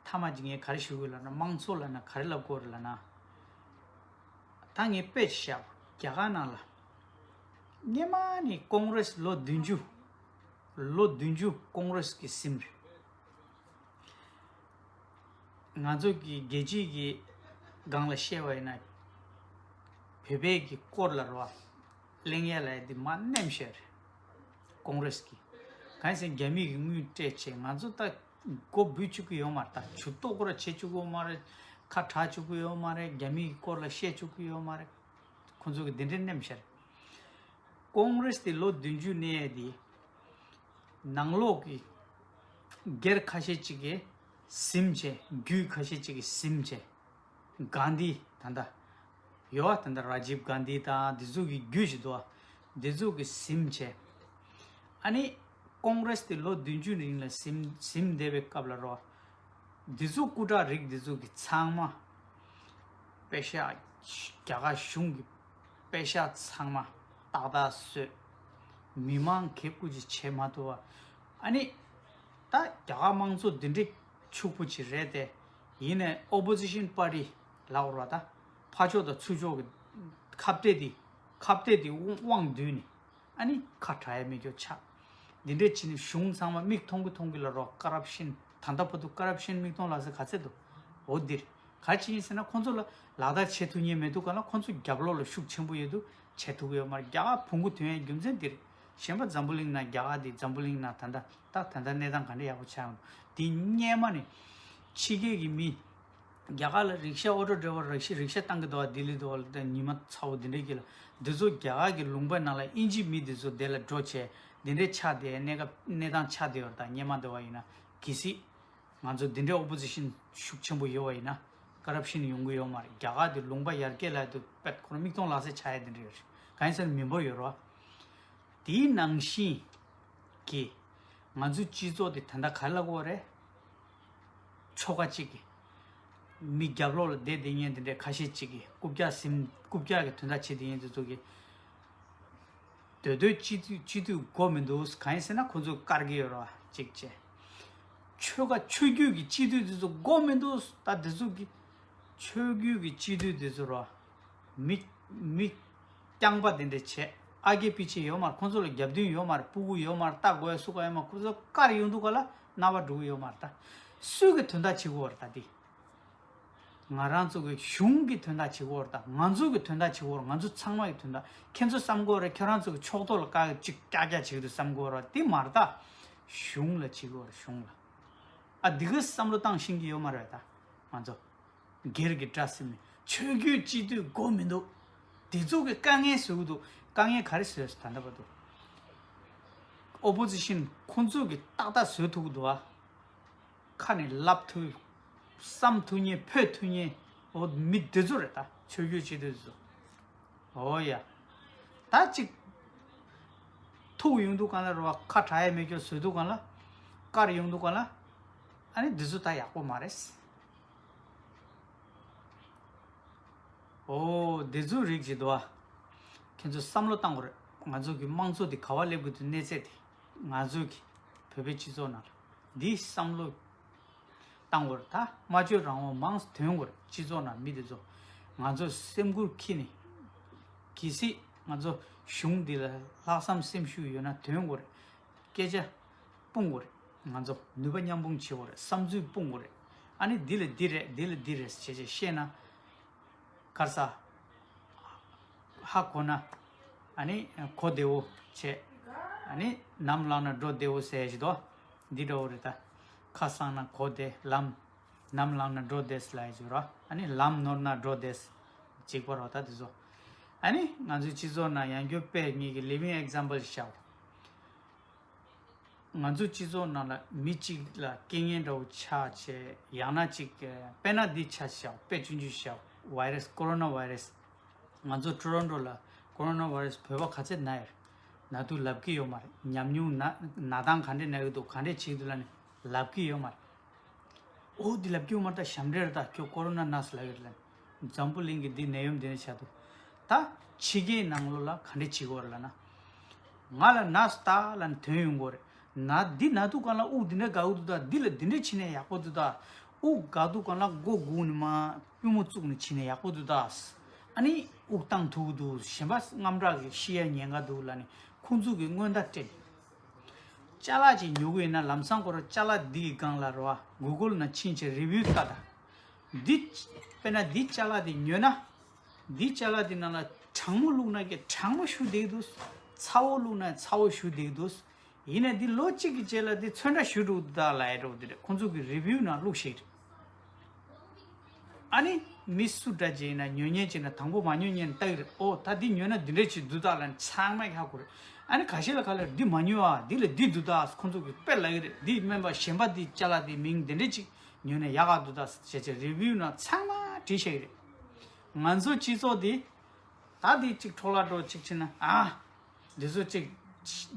མཐའ་མ་གཅིག་ངས་ག་རེ་ཞུ་དགོས་ལབ་ན། དམངས་གཙོ་ལབ་ན་ག་རེ་ལབ་དགོས་རེད་ལབ་ན། ད་ངས་དཔེ་ཅིག་བཞག་རྒྱ་གར་ནང་ལ་སྔོན་མ་ནས་ཀོང་རེས་ལོ་བདུན་ཅུ། ལོ་བདུན་ཅུ་ཀོང་རེས་ཀྱིས་ཟིན་རེད། ང་ཚོ་གི་རྒྱལ་སྤྱིའི་གི་སྒང་ལ་བཤད་པ་ཡིན་ན། བོད་པའི་གི་སྐོར་ལ་རོ། གླེང་ཡ་ལ་ཡ་འདི་མ་ནེམ་ཤེར། ཀོང་རེས་ཀྱི། གང་ཡིན་ཟེར་ན་རྒྱ་མི་གི་དངུལ་སྤྲད་བྱས་ང་ཚོ་ད་མགོ་འབུད་བཅུག་གི་ཡོད་མ་རེད། ད་ཇུས་གཏོགས་ཁོ་ར་བྱེད་བཅུག་གི་ཡོད་མ་རེད། ཁ་གྲག་བཅུག་གི་ཡོད་མ་རེད། རྒྱ་མི་གི་སྐོར་ལ་བཤད་བཅུག་གི་ཡོད་མ་རེད། ཁོ་ཚོ་གི་འདི་འདྲའི་ནེམ་ཤེར། ཀོང་རེས་དེ་ལོ་བདུན་ཅུ་གནས་ཡས་དེ། ནང་ལོགས་ཀྱི་སྒེར་ཁ་ཤས་ཅིག་གིས་ཟིན་བྱས། རྒྱུད་ཁ་ཤས་ཅིག་གིས་ཟིན་བྱས། གྷན་དྷི་ད་ལྟ་ཡོད་པ། ད་ལྟ་ར་ཇིབ་གྷན་དྷི་དང་དེ་ཚོ་གི་རྒྱུད་ཅིག་འདུག་པ། དེ་ཚོ་གིས་ཟིན་བྱས། ཨ་ནི་ཀོང་རེས་དེ་ལོ་བདུན་ཅུ་རིང་ལ་ཟིན་ཟིན་བསྡད་པའི་སྐབས་ལ་རོ། འདི་ཚོ་སྐུ་དྲག་རིགས་འདི་ཚོ་གི་ཚང་མ་པེ་ཤག་རྒྱ་གར་གཞུང་གི་པེ་ཤག་ཚང་མ་ཏག་ཏག་བཟོས། མི་མང་གི་སྐུ་ཅིག་བྱེད་མ་ཐུབ་པ། ཨ་ནི་ད་རྒྱ་གར་དམངས་གཙོ་འདི་འདྲའི་ཕྱུག་པོ་ཅིག་རེད་དེ། ཡིན་ནའི་ཨོ་པོ་ཟི་ཤན་པར་ཊི་ལབ་དགོས་རེད་པ། ད་ཕར་ཕྱོགས་དང་ཚུར་ཕྱོགས་ཀྱི་ཁ་གཏད་དེ་ཁ་གཏད་དེ་དབང་བསྡུས་ནས། ཨ་ནི་ཁ་གྲག་ཡ་མེད་རྒྱུ་ཆགས། འདི་འདྲས་བྱས་ནས་གཞུང་ཚང་མ་མིག་མཐོང་གི་མཐོང་གི་ལ་རོ། ཀ་རབ་ཤན། ད་ལྟ་བར་དུ་ཀ་རབ་ཤན་མིག་མཐོང་ལག་ཟིན་ག་ཚད་འདུག་འོ་འདིར་ག་རེ་བྱས་ཡིན་ཟེར་ན། ཁོང་ཚོ་ལ་ལག་བསྟར་བྱེད་ཐུབ་མཁན་མེད་དུས་སྒང་ལ། ཁོང་ཚོ་རྒྱབ་ལོགས་ལ་ཤུགས་ཆེན་པོ་ཡོད་དུས་བྱེད་ཐུབ་ཀྱི་ཡོད་མ་རེད། རྒྱ་གར་བོང་གུ་ཐོན་ཡའི་རྒྱུ་མཚན་འདིར། གཞན་པ་འཛམ་བུ་གླིང་ནང་རྒྱ་གར་འདི་འཛམ་བུ་གླིང་ནང་ད་ལྟ་ད་ད་ལྟ་གནས་སྟངས་ག་འདྲ་ཡག་པོ་ཆགས་ཡོང་འདུག་འདི་སྔོན་མ་ནས་ཕྱི་རྒྱལ་གྱི་མི། རྒྱ་གར་ལ་རིག་ཤ་ཨོ་ཊོ་ཌ་རའི་ཝར་རིག་ཤ་རིག་ཤ་བཏང་གི་འདུག་པ། ལྡི་ལི་འདུག་པ། ད་ཉི་མ་ཚ་བོ་འདི་འདྲའི་གི་ལ། འདི་ཚོ་རྒྱ་གར་གྱི་ལུང་པའི་ནང་ལ་དབྱིན་ཇི་མི་འདི་ཚོ་དེ་ལ་འགྲོ་བྱས། འདི་འདྲའི་ཆགས་བསྡད། གནས་སྐབས་གནས་སྟངས་ཆགས་བསྡད་པ་རེད། ད་སྔོན་མ་འདྲ་བ་ཡིན་ན། གལ་སྲིད་ང་ཚོ་འདི་འདྲའི་ཨོ་པོ་ཟི་ཤན་ཤུགས་ཆེན་པོ་ཡོད་པ་ཡིན་ན། ཀ་རབ་ཤན་ཡོང་གི་ཡོད་མ་རེད། རྒྱ་གར་དེ་ལུང་པ་ཡར་རྒྱས་ལ་དུ་པད་ཁོ་རང་མིག་མཐོང་ལག་ཟིན་ཆགས་ཡ་འདི་འདྲ་ཡོད་རེད། གང་ཡིན་ཟེར་ན་མི་འབོར་ཡོད་རེད་པ། དེའི་ནང་བཞིན་གྱི་ང་ཚོའི་སྤྱི་ཚོགས་དེ་ད་ལྟ་ག་རེ་ལབ་དགོས་རེད། ཆོལ་ཁ་གཅིག་གི་མི་རྒྱབ་ལོགས་ལ་བསྡད་བསྡད་མཁན་དེ་འདྲའི་ཁ་ཤས་གཅིག་གིས་རྐུབ་བཀྱག་ཟིན། རྐུབ་བཀྱག་གི་དོན་དག་བྱེད་བསྡད་མཁན་དེ་ཚོ་གིས། འདོད་འདོད་སྤྱི་འཐུས་སྤྱི་འཐུས་དགོས་མི་འདུག་གང་ཡིན་ཟེར་ན་ཁོ་ཚོས་བཀར་གྱི་ཡོད་རེད་པ། གཅིག་བྱས། ཆོལ་ཁ་ཆོས་བརྒྱུད་ཀྱི་སྤྱི་འཐུས་དེ་ཚོ་དགོས་མི་འདུག་ད་དེ་ཚོ་གི་ཆོས་བརྒྱུད་ཀྱི་སྤྱི་འཐུས་དེ་ཚོ་རོ། མི་མི་རྐྱང་པ་དེ་འདྲ་བྱས། ཨ་གེ་ཕི་ཆེ་ཡོད་མ་རེད། ཁོང་ཚོ་ལ་རྒྱབ་མདུན་ཡོད་མ་རེད། སྤུ་གུ་ཡོད་མ་རེད། ལྟ་དགོས་སུ་ག་ཡོད་མ་རེད། ཁོང་ཚོ་བཀར་ཡོང་དུས་སྒང་ལ་རྣ་བ་འགྲོ་གི་ཡོད་མ་རེད། ད་སུའི་གི་དོན་དག་བྱེད་དགོས་རེད། ད་དེ་ང་རང་ཚོ་གི་གཞུང་གི་དོན་དག་བྱེད་དགོས་རེད། ད་ང་ཚོ་གི་དོན་དག་བྱེད་དགོས་རེད། ང་ཚོ་ཚང་མ་གི་དོན་དག་ཁྱེད་ཚོ་བསམ་དགོས་རེད། ཁྱེད་རང་ཚོ་གི་ཕྱོགས་གཏོགས་ལ་བཀག་ཅིག་ཀྱག་ཀྱག་བྱེད་ཀྱི་འདུག་བསམ་དགོས་རེད། དེ་མ་རེད། ད་གཞུང་ལ་བྱེད་དགོས་རེད། གཞུང་ལ། ཨ་འདི་གི་བསམ་བློ་བཏང་ཤེས་ཀྱི་ཡོད་མ་རེད། ད་ང་ཚོ་སྒེར་གྱི་དགྲ་ཟེར་ནས་ཆོས་བརྒྱུད་སྤྱི་འཐུས་དགོས་མི་འདུག་དེ་ཚོ་གི་དཀའ་ངལ་བཟོ་གི་འདུག་དཀའ་ངལ་ག་རེ་བཟོས་སོང་ད་ལྟ་བར་དུ། ཨོ་པོ་ཟི་ཤན་ཁོང་ཚོ་གི་ཏག་ཏག་བཟོ་ཐུབ་ཀྱི་འདུག་ཨ། ཁ་ནས་ལབ་ཐུབ། བསམ་ཐུབ་མཁན། ཕོད་ཐུབ་མཁན། འོ་མི་འདི་ཚོ་རེད། ད་ཆོས་བརྒྱུད་སྤྱི་འཐུས་ཚོ། འོ་ཡ། ད་ཅིག་ཐུག་ཡོང་དུས་སྒང་ལ་རེད་པ། ཁ་གྲག་ཡ་མེད་རྒྱུ་བཟོ་དུས་སྒང་ལ། བཀར་ཡོང་དུས་སྒང་ལ། ཨ་ནི་འདི་ཚོ་ད་ཡག་པོ་མ་རེད། འོ་འདི་ཚོ་རིགས་ཅིག་འདུག་ཨ། ཁྱེད་ཚོ་བསམ་བློ་བཏང་དགོས་རེད། ང་ཚོ་གི་དམངས་གཙོ་འདི་ག་པར་སླེབས་དགོས་འདུག་གནས་ཚད་དེ། ང་ཚོ་གི་བོད་པའི་སྤྱི་ཚོགས་ནང་ལ་འདི་བསམ་བློ་བཏང་དགོས་རེད། ད་སྨྲ་བརྗོད་རང་དབང་མང་ཙམ་ཐོན་དགོས་རེད། སྤྱི་ཚོགས་ནང་མི་འདི་ཚོ་ང་ཚོ་སེམས་ཁུར་འཁྱེར་ནས། གལ་སྲིད་ང་ཚོ་གཞུང་འདི་ལ་ལྷག་བསམ་སེམས་ཤུགས་ཡོད་ན་ཐོན་དགོས་རེད། སྐད་ཆ་སྤུངས་དགོས་རེད། ང་ཚོ་ནུས་པ་མཉམ་སྤུངས་བྱེད་དགོས་རེད། བསམ་ཚུལ་སྤུངས་དགོས་རེད། ཨ་ནི་འདི་ལ་འདི་རེད། འདི་ལ་འདི་རེད་ཟེར་བྱས་བཤད་ན། ག་རེ་ཟ། ཧ་གོ་ན། ཨ་ནི་གོ་བདེ་བོ་བྱས། ཨ་ནི་ནམ་ལངས་ན་འགྲོ་བདེ་བོ་ཟེར་ཞིག་འདུག་འདི་འདྲ་བོ་རེད། ད་ཁ་སང་ན་གོ་བདེ་ལམ། ནམ་ལངས་ན་འགྲོ་བདེ་ཟེར་ལབ་ཡ་ཅིག་རོ། ཨ་ནི་ལམ་ནོར་ན་འགྲོ་བདེ་ཟེར། གཅིག་པ་རོ། ད་དེ་ཚོ། ཨ་ནི་ང་ཚོའི་སྤྱི་ཚོགས་ནང་ཡང་བསྐྱར་དཔེ་ངེད་ཀྱི་living example་ཞིག་བཞག་ང་ཚོ་སྤྱི་ཚོགས་ནང་ལ་མི་གཅིག་ལ་རྐྱེན་ངན་འདྲ་བོ་ཆགས་བྱས། ཡང་ན་གཅིག་དཔེར་ན་འདི་ཆ་བཞག་དཔེ་ཆུང་ཆུང་བཞག virus, coronavirus། ང་ཚོ་ཊོ་རོན་ཊོ་ལ་coronavirus བོད་པ་ག་ཚད་ན་ཡོད་ན་འདུག་ལབ་ཀྱི་ཡོད་མ་རེད། ཉམས་མྱོང་ན་ན་སྟངས་ག་འདྲས་ན་ཡོད་འདུག་ག་འདྲས་བྱེད་ཀྱི་འདུག་ལབ་ནས་ལབ་ཀྱི་ཡོད་མ་རེད། འོ་འདི་ལབ་ཀྱི་ཡོད་མ་རེད། ད་ཞབས་འདྲེན་རེད། ད་ཁྱོད་ཀོ་རོ་ན་ན་སོང་ལབ་ཡོད་རེད་ལབ་ནས། འཛམ་བུ་གླིང་གི་འདི་ནད་ཡམས་འདི་འདྲ་ཆགས་འདུག་ད་ཕྱི་རྒྱལ་ནང་ལོགས་ལ་ག་འདྲས་བྱེད་དགོས་རེད་ལབ་ན། ང་ལ་ན་སོང་ད་ལབ་ནས་ཐོན་ཡོང་གི་རེད། ན་འདི་ན་དུས་སྒང་ལ་དབུགས་འདི་འདྲ་འགག་གི་འདུག་ད་འདི་ལ་འདི་འདྲས་བྱས་ན་ཡག་པོ་འདུག་ད་དབུགས་འགག་དུས་སྒང་ལ་སྒོ་སྒུག་ནས་མར་པུས་མོ་བཙུགས་ནས་བྱས་ན་ཡག་པོ་འདུག་ད་ཨ་ནི་དབུགས་བཏང་ཐུབ་ཀྱི་འདུག་གཞན་པ་དངངས་སྐྲག་གིས་ཤི་ཡ་ཉེན་ཁ་འདུག་ལབ་ནས་ཁོང་ཚོ་གིས་སྔོན་བརྡ་སྤྲད། ཅ་ལག་ཅིག་ཉོ་གི་ཡིན་ན་ལམ་སང་ཁོ་རང་ཅ་ལག་འདི་གི་སྒང་ལ་རེད་པ། གུ་གལ་ནང་ཕྱིན་བྱས་རི་བིའུ་ལྟ་དང་། འདི་དཔེར་ན་འདི་ཅ་ལག་འདི་ཉོས་ན། འདི་ཅ་ལག་འདི་ནང་ལ་གྲང་མོ་བླུགས་ན་ཀྱང་གྲང་མོ་ཞེ་དྲག་འདུག་ཚ་བོ་བླུགས་ན་ཚ་བོ་ཞེ་དྲག་འདུག་ཡིན་ན་འདི་ལོ་གཅིག་གི་རྗེས་ལ་འདི་ཚོན་ཁྲ་ཞེ་དྲག་འདུག་ད་ལབ་ཡ་འདྲ་བོ་འདི་རེད། ཁོང་ཚོ་གིས་རི་བིའུ་ནང་བླུགས་ཤིག་རེད། ཨ་ནི་མི་སུ་འདྲ་ཅིག་ཡིན་ན་ཉོ་མཁན་ཅིག་ན་དང་པོ་མ་ཉོ་མཁན་ལྟ་གི་རེད། ཨོ་ད་འདི་ཉོས་ན་འདི་འདྲ་ཅིག་འདུག་ད་ལབ་ནས་ཚང་མས་ཧ་གོ་རེད། ཨ་ནི་ཁ་ཤས་ལ་ག་ལ་འདི་མ་ཉོ་ཨ་འདི་ལ་འདི་འདུག་ད་ཁོང་ཚོ་གི་དཔེ་ལབ་གི་རེད། འདི་སྨན་པ་གཞན་པ་འདི་ཅ་ལག་འདི་མིང་འདི་འདྲ་ཅིག་ཉོས་ན་ཡག་ག་འདུག་ད་ཟེར་བྱས་རི་བིའུ་ནང་ཚང་མ་བྲིས་བཞག་གི་རེད། ང་ཚོ་སྤྱི་ཚོགས་འདི་ད་འདི་གཅིག་འཕྲོ་བརླག་འགྲོ་གཅིག་ཕྱིན་ན་ཨ། འདི་ཚོ་གཅིག་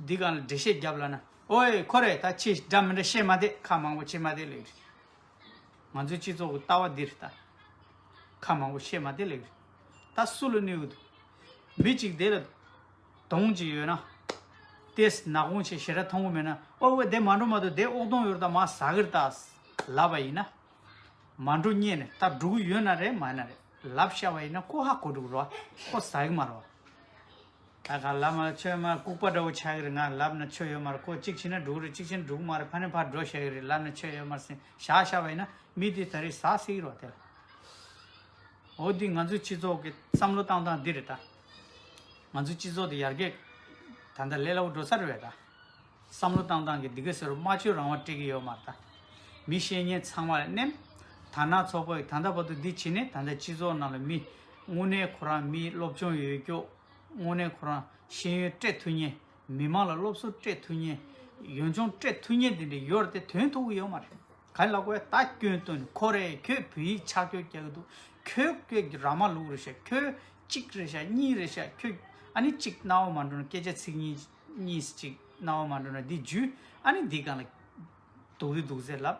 འདི་གང་ལ་འགྲེལ་བཤད་རྒྱབ་ལ་ན་ཨོའི་ཁོ་རེ་ད་ཆེ་འདྲ་མི་འདྲ་བཤད་མ་བསྡད་ཁ་མང་པོ་བྱེད་མ་བསྡད་ལེ། ང་ཚོའི་སྤྱི་ཚོགས་ཀྱི་ལྟ་བ་འདིར་ད་ཁ་མང་པོ་བཤད་མ་བསྡད་ལེ། ད་སུ་ལ་གནོད་གི་འདུག་མི་གཅིག་དེ་ལ་གདོང་གཅིག་ཡོད་ན་ཏེས་ནག་ཁུང་ཆེ་ཞེ་དྲག་མཐོང་གི་མེད་ན་ཨོ་ཝེ་དེ་མ་འགྲོ་མ་འདུག་དེ་ཨོག་དོང་ཡོད་ད་མ་ཟ་གིར་ད་ལབ་པ་ཡིན་ན། མ་འགྲོ་སྙེ་ནས་ད་འགྲོ་གི་ཡོད་ན་རེད་མ་ཡིན་ན་རེད་ལབ་བཤད་པ་ཡིན་ན་ཁོ་ཧ་གོ་འགྲོ་གི་རེད་བ། ཁོ་ཟ་གི་མ་རེད་བ། ད་ག་ལབ་མ་ཆོས་མ་ལྐུགས་པ་འདྲ་བོ་ཆགས་ཀྱི་རེད། ང་ལབ་ན་ཆོས་ཡོད་མ་རེད། ཁོ་གཅིག་བྱས་ན་འགྲོ་གི་རེད། གཅིག་བྱས་ན་འགྲོ་གི་མ་རེད། ཕ་ནས་ཕར་འགྲོ་བཤད་ཀྱི་རེད། ལབ་ན་ཆོས་ཡོད་མ་རེད་ཟེར་བཞག་བཞག་པ་ཡིན་ན་མི་དེ་ད་རེས་ཟ་སྲིད་ཀྱི་རེད་བ་དེ་ལ། འོ་འདི་ང་ཚོའི་སྤྱི་ཚོགས་ཀྱི་བསམ་བློ་བཏང་སྟངས་འདི་རེད་ད། ང་ཚོའི་སྤྱི་ཚོགས་འདི་ཡར་རྒྱས་ད་ལྟ་ལས་སླ་བོ་འགྲོ་ས་རེད་བས་ད། བསམ་བློ་བཏང་སྟངས་ཀྱི་འདི་ག་ཟེར་རོ་སྨྲ་བརྗོད་རང་དབང་སྤྲད་ཀྱི་ཡོད་མ་རེད་ད། མི་བཤད་མཁན་ཚང་མ་ལ་མནན། དར་ནག་ཚོགས་པ་ཡིས་ད་ལྟ་བར་དུ་འདི་བྱས་ནས་ད་ལྟ་སྤྱི་ཚོགས་ནང་ལ་མི་དངོས་གནས་ཁོ་རང་མི་སློབ་སྦྱོང་ཡོད་ཀྱོག་དངོས་གནས་ཁོ་རང་ཤེས་ཡོན་སྤྲད་ཐུབ་མཁན། མི་མང་ལ་སློབ་གསོ་སྤྲད་ཐུབ་མཁན། ཡོན་ཆུང་སྤྲད་ཐུབ་མཁན་དེ་འདྲ་ཡོད་རེད་དེ་དོན་ཐུག་གི་ཡོད་མ་རེད། ག་རེ་ལབ་དགོས་ད་སྐྱོན་སྟོན་ཁོ་རེ་ཁྱོད་བོད་ཡིག་ཆག་སྐྱོན་རྒྱག་གི་འདུག་ཁྱོད་ཁྱོད་ར་མ་ལུག་རེད་ཤག་ཁྱོད་གཅིག་རེད་ཤག་གཉིས་རེད་ཤག་ཁྱོད་ཨ་ནི་གཅིག་རྣ་བ་མ་འགྲོ་ན་སྐད་ཆ་ཚིག་གཉིས་གཉིས་གཅིག་རྣ་བ་མ་འགྲོ་ན་འདི་འཇུས་ཨ་ནི་འདི་སྒང་ལ་སྡུག་རེད་འདུག་ཟེར་ལབ།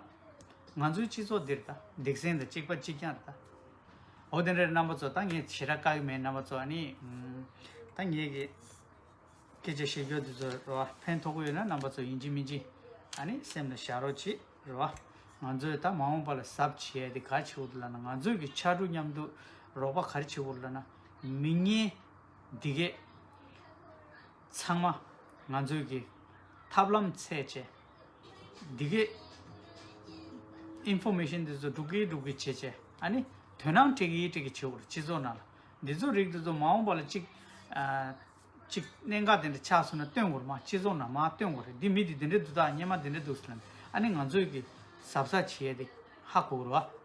ང་ཚོའི་སྤྱི་ཚོགས་འདིར་ད་སྡིག་སེམས་དང་གཅིག་པ་གཅིག་རྐྱང་རེད་ད། འོ་དེ་འདྲའི་རྣམ་པ་ཚོ་ད་ངས་ཞེ་དྲག་བཀག་གི་མེད། རྣམ་པ་ཚོ་ཨ་ནི་ད་ངས་ཀྱི་སྐད་ཆ་བཤད་རྒྱུ་དེ་ཚོ་རེད་བ། ཕན་ཐོགས་ཀྱི་ཡོད་ན་རྣམ་པ་ཚོ་ཡིན་གཅིག་མིན་གཅིག་ཨ་ནི་སེམས་ལ་བཞག་རོགས་བྱེད་རེད་བ། ང་ཚོས་ད་མ་འོངས་པ་ལ་གཟབ་བྱེད་ཡ་དེ་ག་རེ་བྱེད་དགོས་འདུག་ལབ་ན་ང་ཚོས་ཀྱི་ཕྱར་གྲུ་མཉམ་དུ་རོགས་པ་ག་རེ་བྱེད་དགོས་འདུག་ལབ་ན་མི་ངན་འདི་གས་ཚང་མ་ང་ཚོས་ཀྱི་ཐབས་ལམ་འཚོལ་བྱས་འདི་གས་ཨིན་ཕོར་མེ་ཤན་འདི་ཚོ་སྒྲུག་གི་སྒྲུག་གི་བྱས་བྱས་ཨ་ནི་དོ་སྣང་སྤྲད་ཀྱི་སྤྲད་ཀྱི་བྱེད་དགོས་རེད་སྤྱི་ཚོགས་ནང་ལ། འདི་ཚོ་རིགས་འདི་ཚོ་མ་འོངས་པ་ལ་གཅིག་ཨ། གཅིག་གནད་འགག་དེ་འདྲ་ཆགས་སོང་ན་སྟོན་དགོས་རེད། མ་སྤྱི་ཚོགས་ནང་མ་སྟོན་དགོས་རེད། འདི་མི་འདི་འདི་འདྲ་འདུག་ད་སྔོན་མ་འདི་འདྲ་འདུག་ཟེར་ན་ཨ་ནི་ང་ཚོས་ཀྱི་གཟབ་གཟབ་བྱེད་ཡ་དེ་ཧ་གོ་གི་རེད་བ།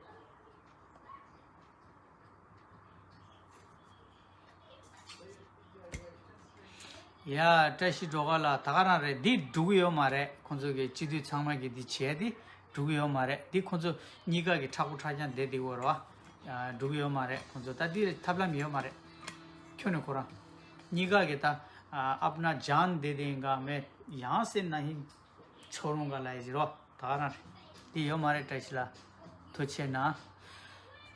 ཡ་བཀྲ་ཤིས་སྒྲོལ་དཀར་ལགས་ད་ག་རང་རེད། འདི་འགྲིག་གི་ཡོད་མ་རེད། ཁོང་ཚོ་གི་སྤྱི་འཐུས་ཚང་མ་གི་འདི་བྱས་ཏེ་འགྲིག་གི་ཡོད་མ་རེད། འདི་ཁོང་ཚོ་གཉིས་ཀ་གི་མཁྲེགས་པོ་མཁྲེགས་རྐྱང་བསྡད་བསྡད་ཡོད་རེད་བ། ཡ་འགྲིག་གི་ཡོད་མ་རེད། ཁོང་ཚོ་ད་འདི་ཐབས་ལམ་ཡོད་མ་རེད། ཁྱོད་ནས་ཁོ་རང་གཉིས་ཀ་གི་ད་ཨ་ཨབ་ན་ཇན་བསྡད་དེ་འགའ་མེད་ཡང་སེ་ན་ཧིན་ཆོ་རུང་ག་ལ་ཡི་རོ། ད་ག་རང་རེད། དེ་ཡོད་མ་རེད། བཀྲ་ཤིས་ལགས་ཐུགས་ཆེ་གནང་།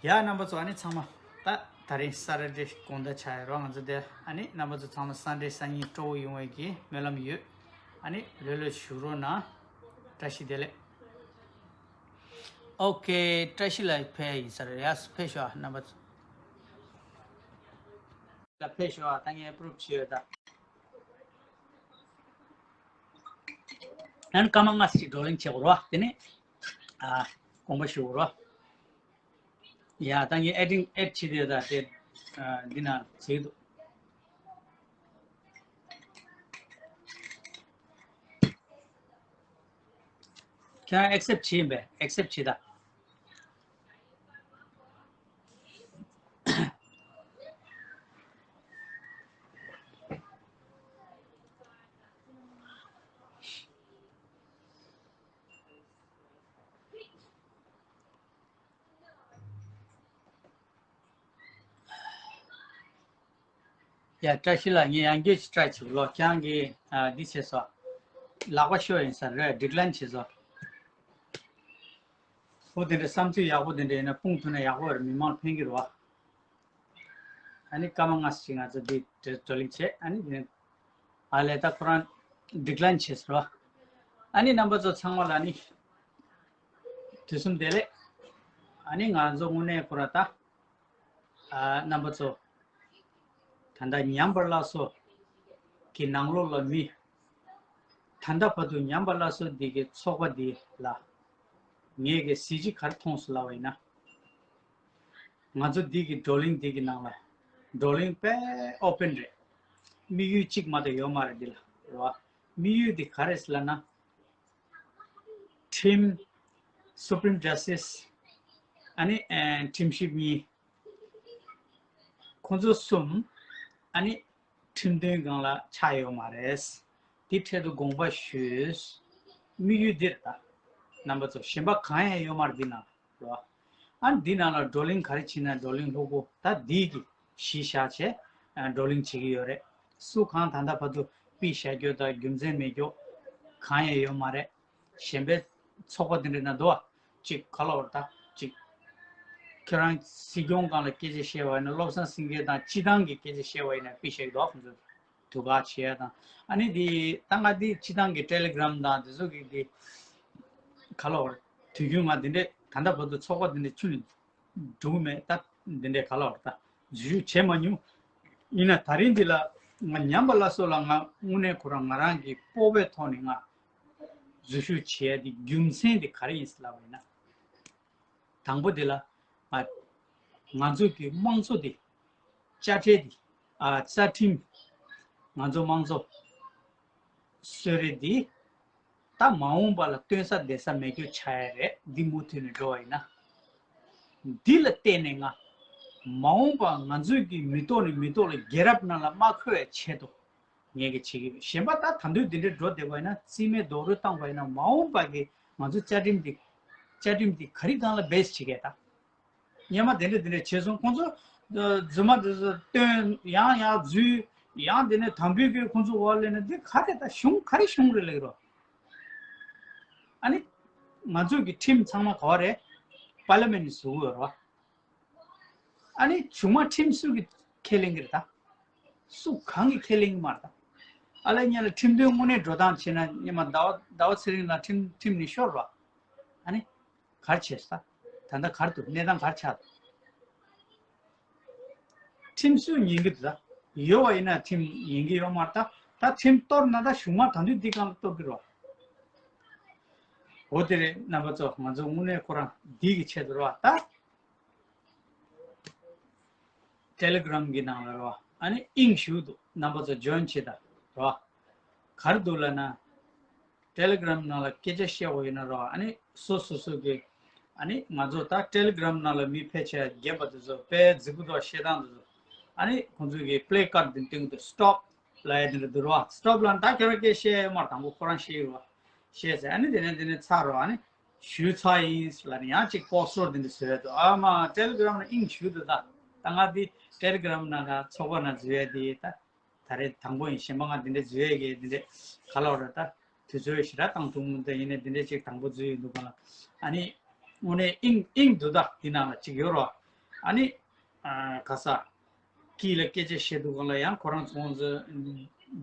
ཡ་རྣམ་པ་ཚོ་ཨ་ནི་ཚང་མ་ད་ད་རིང་ས་ཊར་ཌེ་དགོང་དག་ཆགས་ཡོད་རོགས། ང་ཚོ་དེ་ཨ་ནི་རྣམ་པ་ཚོ་ཚང་མ་སན་ཌེ་སང་ཉིན་སྤྲོ་བོ་ཡོང་བའི་གི་སྨོན་ལམ་ཡོད། ཨ་ནི་ལྷོད་ལྷོད་བཞུགས་རོགས་གནང་། བཀྲ་ཤིས་བདེ་ལེགས། ཨོ་ཀེ་བཀྲ་ཤིས་ལགས་ཕེབས་ཡིན་ས་རེད། ཡ་ཕེབས་ཤོག་ཨ་རྣམ་པ་ཚོ། ལ་ཕེབས་ཤོག་ཨ། ད་ངས་ཨེ་པུ་རུབ་བྱས་ཡོད་ད། ཨ་ནི་སྐར་མ་ལྔ་ཞིག་བགྲོ་གླེང་བྱེད་དགོས་རེད་བ། དེ་ནས་ཨ་དགོངས་པ་ཞུ་དགོས་རེད་བ། ཡ་ད་ངས་ཨེ་ཌིང་ཨེཌ་བྱེད་དེ་ད་དེ་ཨ་འདི་ན་བྱེད་ཀྱི་འདུག་ཁྱེད་རང་ཨེག་སེབ་བྱེད་ཡིན་པས། ཨེག་སེབ་བྱེད་ད། ཡ་བཀྲ་ཤིས་ལགས་ངས་ཡང་བསྐྱར་ཅིག་ཊའི་བྱེད་ལོ། ཁྱེད་རང་གིས་ཨ་འདི་བྱས་སོ། ལག་པ་ཤོར་ཡིན་ས་རེད། ཌི་ཀི་ལའིན་བྱས་སོ། འོ་དེ་འདྲ་བསམ་ཚུལ་ཡག་པོ་དེ་འདྲ་ཡིན་ན་སྤུངས་ཐུབ་ན་ཡག་པོ་རེད། མི་མང་ཕན་གྱི་རེད་བ། ཨ་ནི་སྐར་མ་ལྔ་ཞིག་ང་ཚོ་འདི་བགྲོ་གླེང་བྱས་ཨ་ནི་དེ་ནས་ཨ་ལས་ད་ཁོ་རང་ཌི་ཀི་ལའིན་བྱས་སོ་རེད་བ། ཨ་ནི་རྣམ་པ་ཚོ་ཚང་མ་ལ་ཨ་ནི་དུས་གསུམ་བདེ་ལེགས། ཨ་ནི་ང་ཚོ་དངོས་གནས་ཁོ་རང་ད། ཨ་རྣམ་པ་ཚོ། ད་ལྟ་ཉམས་པ་སླར་གསོ་གི་ནང་ལོགས་ལ་མི། ད་ལྟ་བར་དུ་ཉམས་པ་སླར་གསོ་འདི་གི་ཚོགས་པ་འདི་ལ་ངས་གི་གཟི་བརྗིད་ག་རེ་མཐོང་སོང་ལབ་པ་ཡིན་ན། ང་ཚོ་འདི་གི་བགྲོ་གླེང་འདི་གི་ནང་ལ་བགྲོ་གླེང་དཔེ་ཨོ་པན་རེད། དམིགས་ཡུལ་གཅིག་མ་གཏོགས་ཡོད་མ་རེད་འདི་ལ་རེད་བ། དམིགས་ཡུལ་འདི་ག་རེ་ཟེར་ལབ་ན། ཁྲིམས། Supreme Justice། ཨ་ནི་ཨེ་ཁྲིམས་ཞིབ་གཉིས། ཁོང་ཚོ་གསུམ་ཨ་ནི་ཁྲིམས་དོན་སྒང་ལ་ཆགས་ཡོད་མ་རེད། དེ་འཕྲལ་དུ་དགོངས་པ་ཞུས། དམིགས་ཡུལ་འདིར་ད་རྣམ་པ་ཚོ་གཞན་པ་གང་ཡང་ཡོད་མ་རེད་འདི་ནང་ལ། ཨ་འདི་ནང་ལ་བགྲོ་གླེང་ག་རེ་བྱེད་ན་བགྲོ་གླེང་ལྷུག་པོ་ད་འདི་གི་གཞི་བཞག་བྱས་ཨ་བགྲོ་གླེང་བྱེད་ཀྱི་ཡོད་རེད། སུ་གང་ད་ལྟ་བར་དུ་པི་བཞག་རྒྱུ་དང་རྒྱུ་མཚན་མེད་རྒྱུ་གང་ཡང་ཡོད་མ་རེད། གཞན་པའི་ཚོགས་པ་དེ་འདྲ་ན་འདུག་བ། ཅིག་ག་ལ་བར་ད་ཅིག་ཁྱེད་རང་སྲིད་སྐྱོང་སྒང་ལ་སྐད་ཆ་བཤད་པ་ཡིན་ན་བློ་བཟང་སེང་གེ་དང་སྤྱི་བཏང་གི་སྐད་ཆ་བཤད་པ་ཡིན་ན་པི་བཤད་འདུག་ཁོང་ཚོ་དུ་ག་བྱེད་ཡ་དང་། ཨ་ནི་དེ་ད་ང་དེ་སྤྱི་བཏང་གི་ཏེ་ལེ་གྷི་རམ་དང་དེ་ཚོ་གི་དེ་ག་ལ་བར་དུས་རྒྱུན་ང་དེ་འདྲས་ད་ལྟ་བར་དུ་ཚོགས་པ་དེ་འདྲས་ཁྱོན་ནས་འགྲོ་གི་མེད། ད་འདི་འདྲས་ག་ལ་བར་ད་འཛུལ་ཞུགས་བྱས་མ་མྱོང་། ཡིན་ན་ད་རིང་འདི་ལ་ང་ཉམས་པ་སླར་གསོ་ལ་ང་དངོས་གནས་ཁོ་རང་ང་རང་གི་སྤོབས་པའི་ཐོག་ནས་ང་འཛུལ་ཞུགས་བྱས་ཏེ་རྒྱུ་མཚན་དེ་ག་རེ་ཡིན་ཟེར་ལབ་པ་ཡིན་ན། དང་པོ་དེ་ལ་ང་ང་ཚོ་གི་དམངས་གཙོ་དེ་དཔྱ་ཁྲལ་དེ་ཨ་རྩ་ཁྲིམས་ང་ཚོ་དམངས་གཙོ་གསོལ་རས་དེ་ད་མ་འོངས་པ་ལ་སྟོན་ས་བསྡད་ས་མེད་རྒྱུ་ཆགས་ཡ་རེད། འདི་མུ་མཐུད་ནས་འགྲོ་བ་ཡིན་ན། འདི་ལ་བརྟེན་ནས་ང་མ་འོངས་པ་ང་ཚོའི་གི་མི་ཐོག་ནས་མི་ཐོག་ལ་རྒྱལ་རབས་ནང་ལ་མ་འཁོད་པའི་ཆེད་དུ་ངས་གི་བྱེད་ཀྱི་ཡོད། གཞན་པ་ད་ད་དུང་འདི་འདྲའི་འགྲོ་བསྡད་པ་ཡིན་ན་རྩིས་མེད་རྡོག་རོལ་བཏང་པ་ཡིན་ན་མ་འོངས་པ་གི་ང་ཚོ་བཅའ་ཁྲིམས་འདི་བཅའ་ཁྲིམས་འདི་ག་རེ་སྒང་ལ་བེས་བྱེད་ཀྱི་ད། སྔོན་མ་དེ་འདྲ་དེ་འདྲ་བྱས་སོང་། ཁོང་ཚོ་རྫུན་མ་དེ་ཚོ་སྟོན་ཡང་ཡང་འཛུལ་ཡང་དེ་ནས་དམ་འབུལ་གྱི་ཁོང་ཚོ་འོག་ལ་ནས་འདི་ག་རེ་ད་གཞུང་ག་རེ་གཞུང་རེད་ལབ་ཀྱི་རོ། ཨ་ནི་ང་ཚོ་གི་ཁྲིམས་ཚང་མ་ག་བ་རེད། པར་ལི་མེན་ཊི་བཟོ་གི་ཡོད་རེད་བ། ཨ་ནི་གཞུང་མ་ཁྲིམས་སུ་གི་ཁས་ལེན་གི་རེད་ད། སུ་གང་གི་ཁས་ལེན་གི་མ་རེད་ད། ཨ་ལས་ཉེ་ལ་ཁྲིམས་དོན་དངོས་གནས་འགྲོ་སྟངས་བྱས་ན་སྔོན་མ་ཟླ་བ་ཟླ་བ་ཚེ་རིང་ལ་ཁྲིམས་ཁྲིམས་ནས་ཤོར་བ། ཨ་ནི་གར་བྱས་ས། ད་ལྟ་གར་འདུག་གནས་སྟངས་གར་ཆགས་འདུག་ཁྲིམས་སུ་ཉན་གི་འདུག་ད། ཡོད་བ་ཡིན་ན་ཁྲིམས་ཉན་གི་ཡོད་མ་རེད་ད། ད་ཁྲིམས་གཏོར་ན་ད་གཞུང་མ་ད་དུང་འདི་སྒང་ལ་གཏོར་གི་རོ། འོ་དེ་རེད་རྣམ་པ་ཚོ། ང་ཚོ་དངོས་གནས་ཁོ་རང་འདི་གི་ཆེད་དུ་རོ་ད། ཏེ་ལེ་གྷི་རམ་གི་ནང་ལ་རོ། ཨ་ནི་དབྱིངས་ཞུགས་འདུག་རྣམ་པ་ཚོ་ཇོན་བྱེད་ད་རོ། གར་འདུག་ལབ་ན། ཏེ་ལེ་གྷི་རམ་ནང་ལ་སྐད་ཆ་བཤད་དགོས་ཡོད་ན་རོ། ཨ་ནི་སོ་སོ་སོ་གི་ཨ་ནི་ང་ཚོ་ད་ཏེ་ལེ་གྷི་རམ་ནང་ལ་མི་ཕལ་ཆེར་རྒན་པ་དེ་ཚོ་དཔེ་རྫིག་པོ་འདུག་བཤད་སྟངས་དེ་ཚོ། ཨ་ནི་ཁོང་ཚོ་གི་པི་ལེ་ཀར་དེ་སྟོན་གི་འདུག་སི་ཊོབ་ལབ་ཡ་དེ་འདྲ་འདུག་རོ། སི་ཊོབ་ལབ་ན་ད་ཁྱོད་རང་སྐད་བཤད་ཡོད་མ་རེད། དང་པོ་ཁོ་རང་བཤད་ཡོད་རོ། བཤད་ཟེར། ཨ་ནི་དེ་ནས་དེ་ནས་ཚར་རོ། ཨ་ནི་ཞུས་ཚར་ཡིན་ལབ་ནས་ཡང་ཅིག་པོ་སི་ཊར་དེ་འདྲ་བཟོས་འདུག་ཨ་མ་ཏེ་ལེ་གྷི་རམ་ནང་དབྱིངས་ཞུགས་འདུག་ད། ད་ང་འདི་ཏེ་ལེ་གྷི་རམ་ནང་ལ་ཚོགས་པ་ནང་འཛུལ་ཡ་དེ་ད་ད་རེས་དང་པོ་ཡིན། གཞན་པ་ང་འདི་འདྲ་འཛུལ་ཡ་གི་འདི་འདྲ་ག་ལ་བར་ད་དུས་ཚོད་ཞེ་དྲག་བཏང་ཐུབ་མི་འདུག་ཡིན་ནའི་འདི་འདྲ་ཅིག་དང་པོ་འཛུལ་ཡོད་འདུག་ག་ལ། ཨ་ནི་དངོས་གནས་དབྱིངས་དབྱིངས་འདུག་ད་འདི་ནང་ལ་ཅིག་ཡོད་རོ། ཨ་ནི་ཨ་ག་ས། དཀྱིལ་ལ་སྐད་ཆ་བཤད་དུས་སྒང་ལ་ཡང་ཁོ་རང་ཚོ་ཚོ་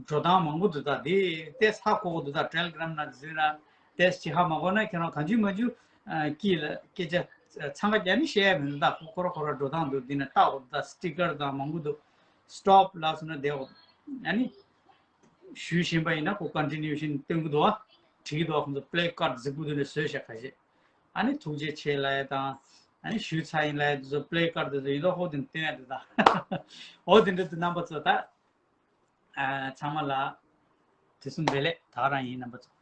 འགྲོ་སྟངས་མང་པོ་འདུག་ད་དེ་ཏོག་ཙམ་ཧ་གོ་གི་འདུག་ད་ཏེ་ལེ་གྷི་རམ་ནང་འཛུལ་ན་ཏོག་ཙམ་ཅིག་ཧ་མ་གོ་ན་ཁྱེད་རང་གང་བྱུང་མང་བྱུང་ཨ་དཀྱིལ་ལ་སྐད་ཆ་འཚང་ཁ་རྒྱག་ནས་བཤད་ཡ་མི་འདུག་ད་ཁོ་ཁོ་རང་ཁོ་རང་འགྲོ་སྟངས་འདུག་འདི་ན་ལྟ་དགོས་འདུག་ད་སི་ཊི་ཀར་དང་མང་པོ་འདུག་སི་ཊོབ་ལབ་སོང་ན་བསྡད་དགོས། ཨ་ནི་ཞུས་བཞིན་པ་ཡིན་ན་ཁོ་ཀོན་ཊི་ནིའུ་ཤན་སྟོན་གི་འདུག་བ། བྲིས་ཀྱི་འདུག་ཁོང་ཚོ་པི་ལེ་ཀར་རྫིག་པོ་འདི་འདྲ་བཟོས་བཞག་ཁ་ཤས། ཨ་ནི་ཐུགས་རྗེ་ཆེ་ལབ་ཡ་དང་། ཨ་ནི་ཞུས་ཚར་ཡིན་ལབ་ཡ་དེ་ཚོ་པི་ལེ་ཀར་དེ་ཚོ་ཡིན་མདོག་ཁ་པོ་དེ་འདྲ་སྟོན་ཡ་འདུག་ད། འོ་དེ་འདྲ་འདུག་རྣམ་པ་ཚོ་ད། ཨ་ཚང་མ་ལ་དུས་གསུམ་བདེ་ལེགས། ད་ག་རང་ཡིན་རྣམ་པ་ཚོ།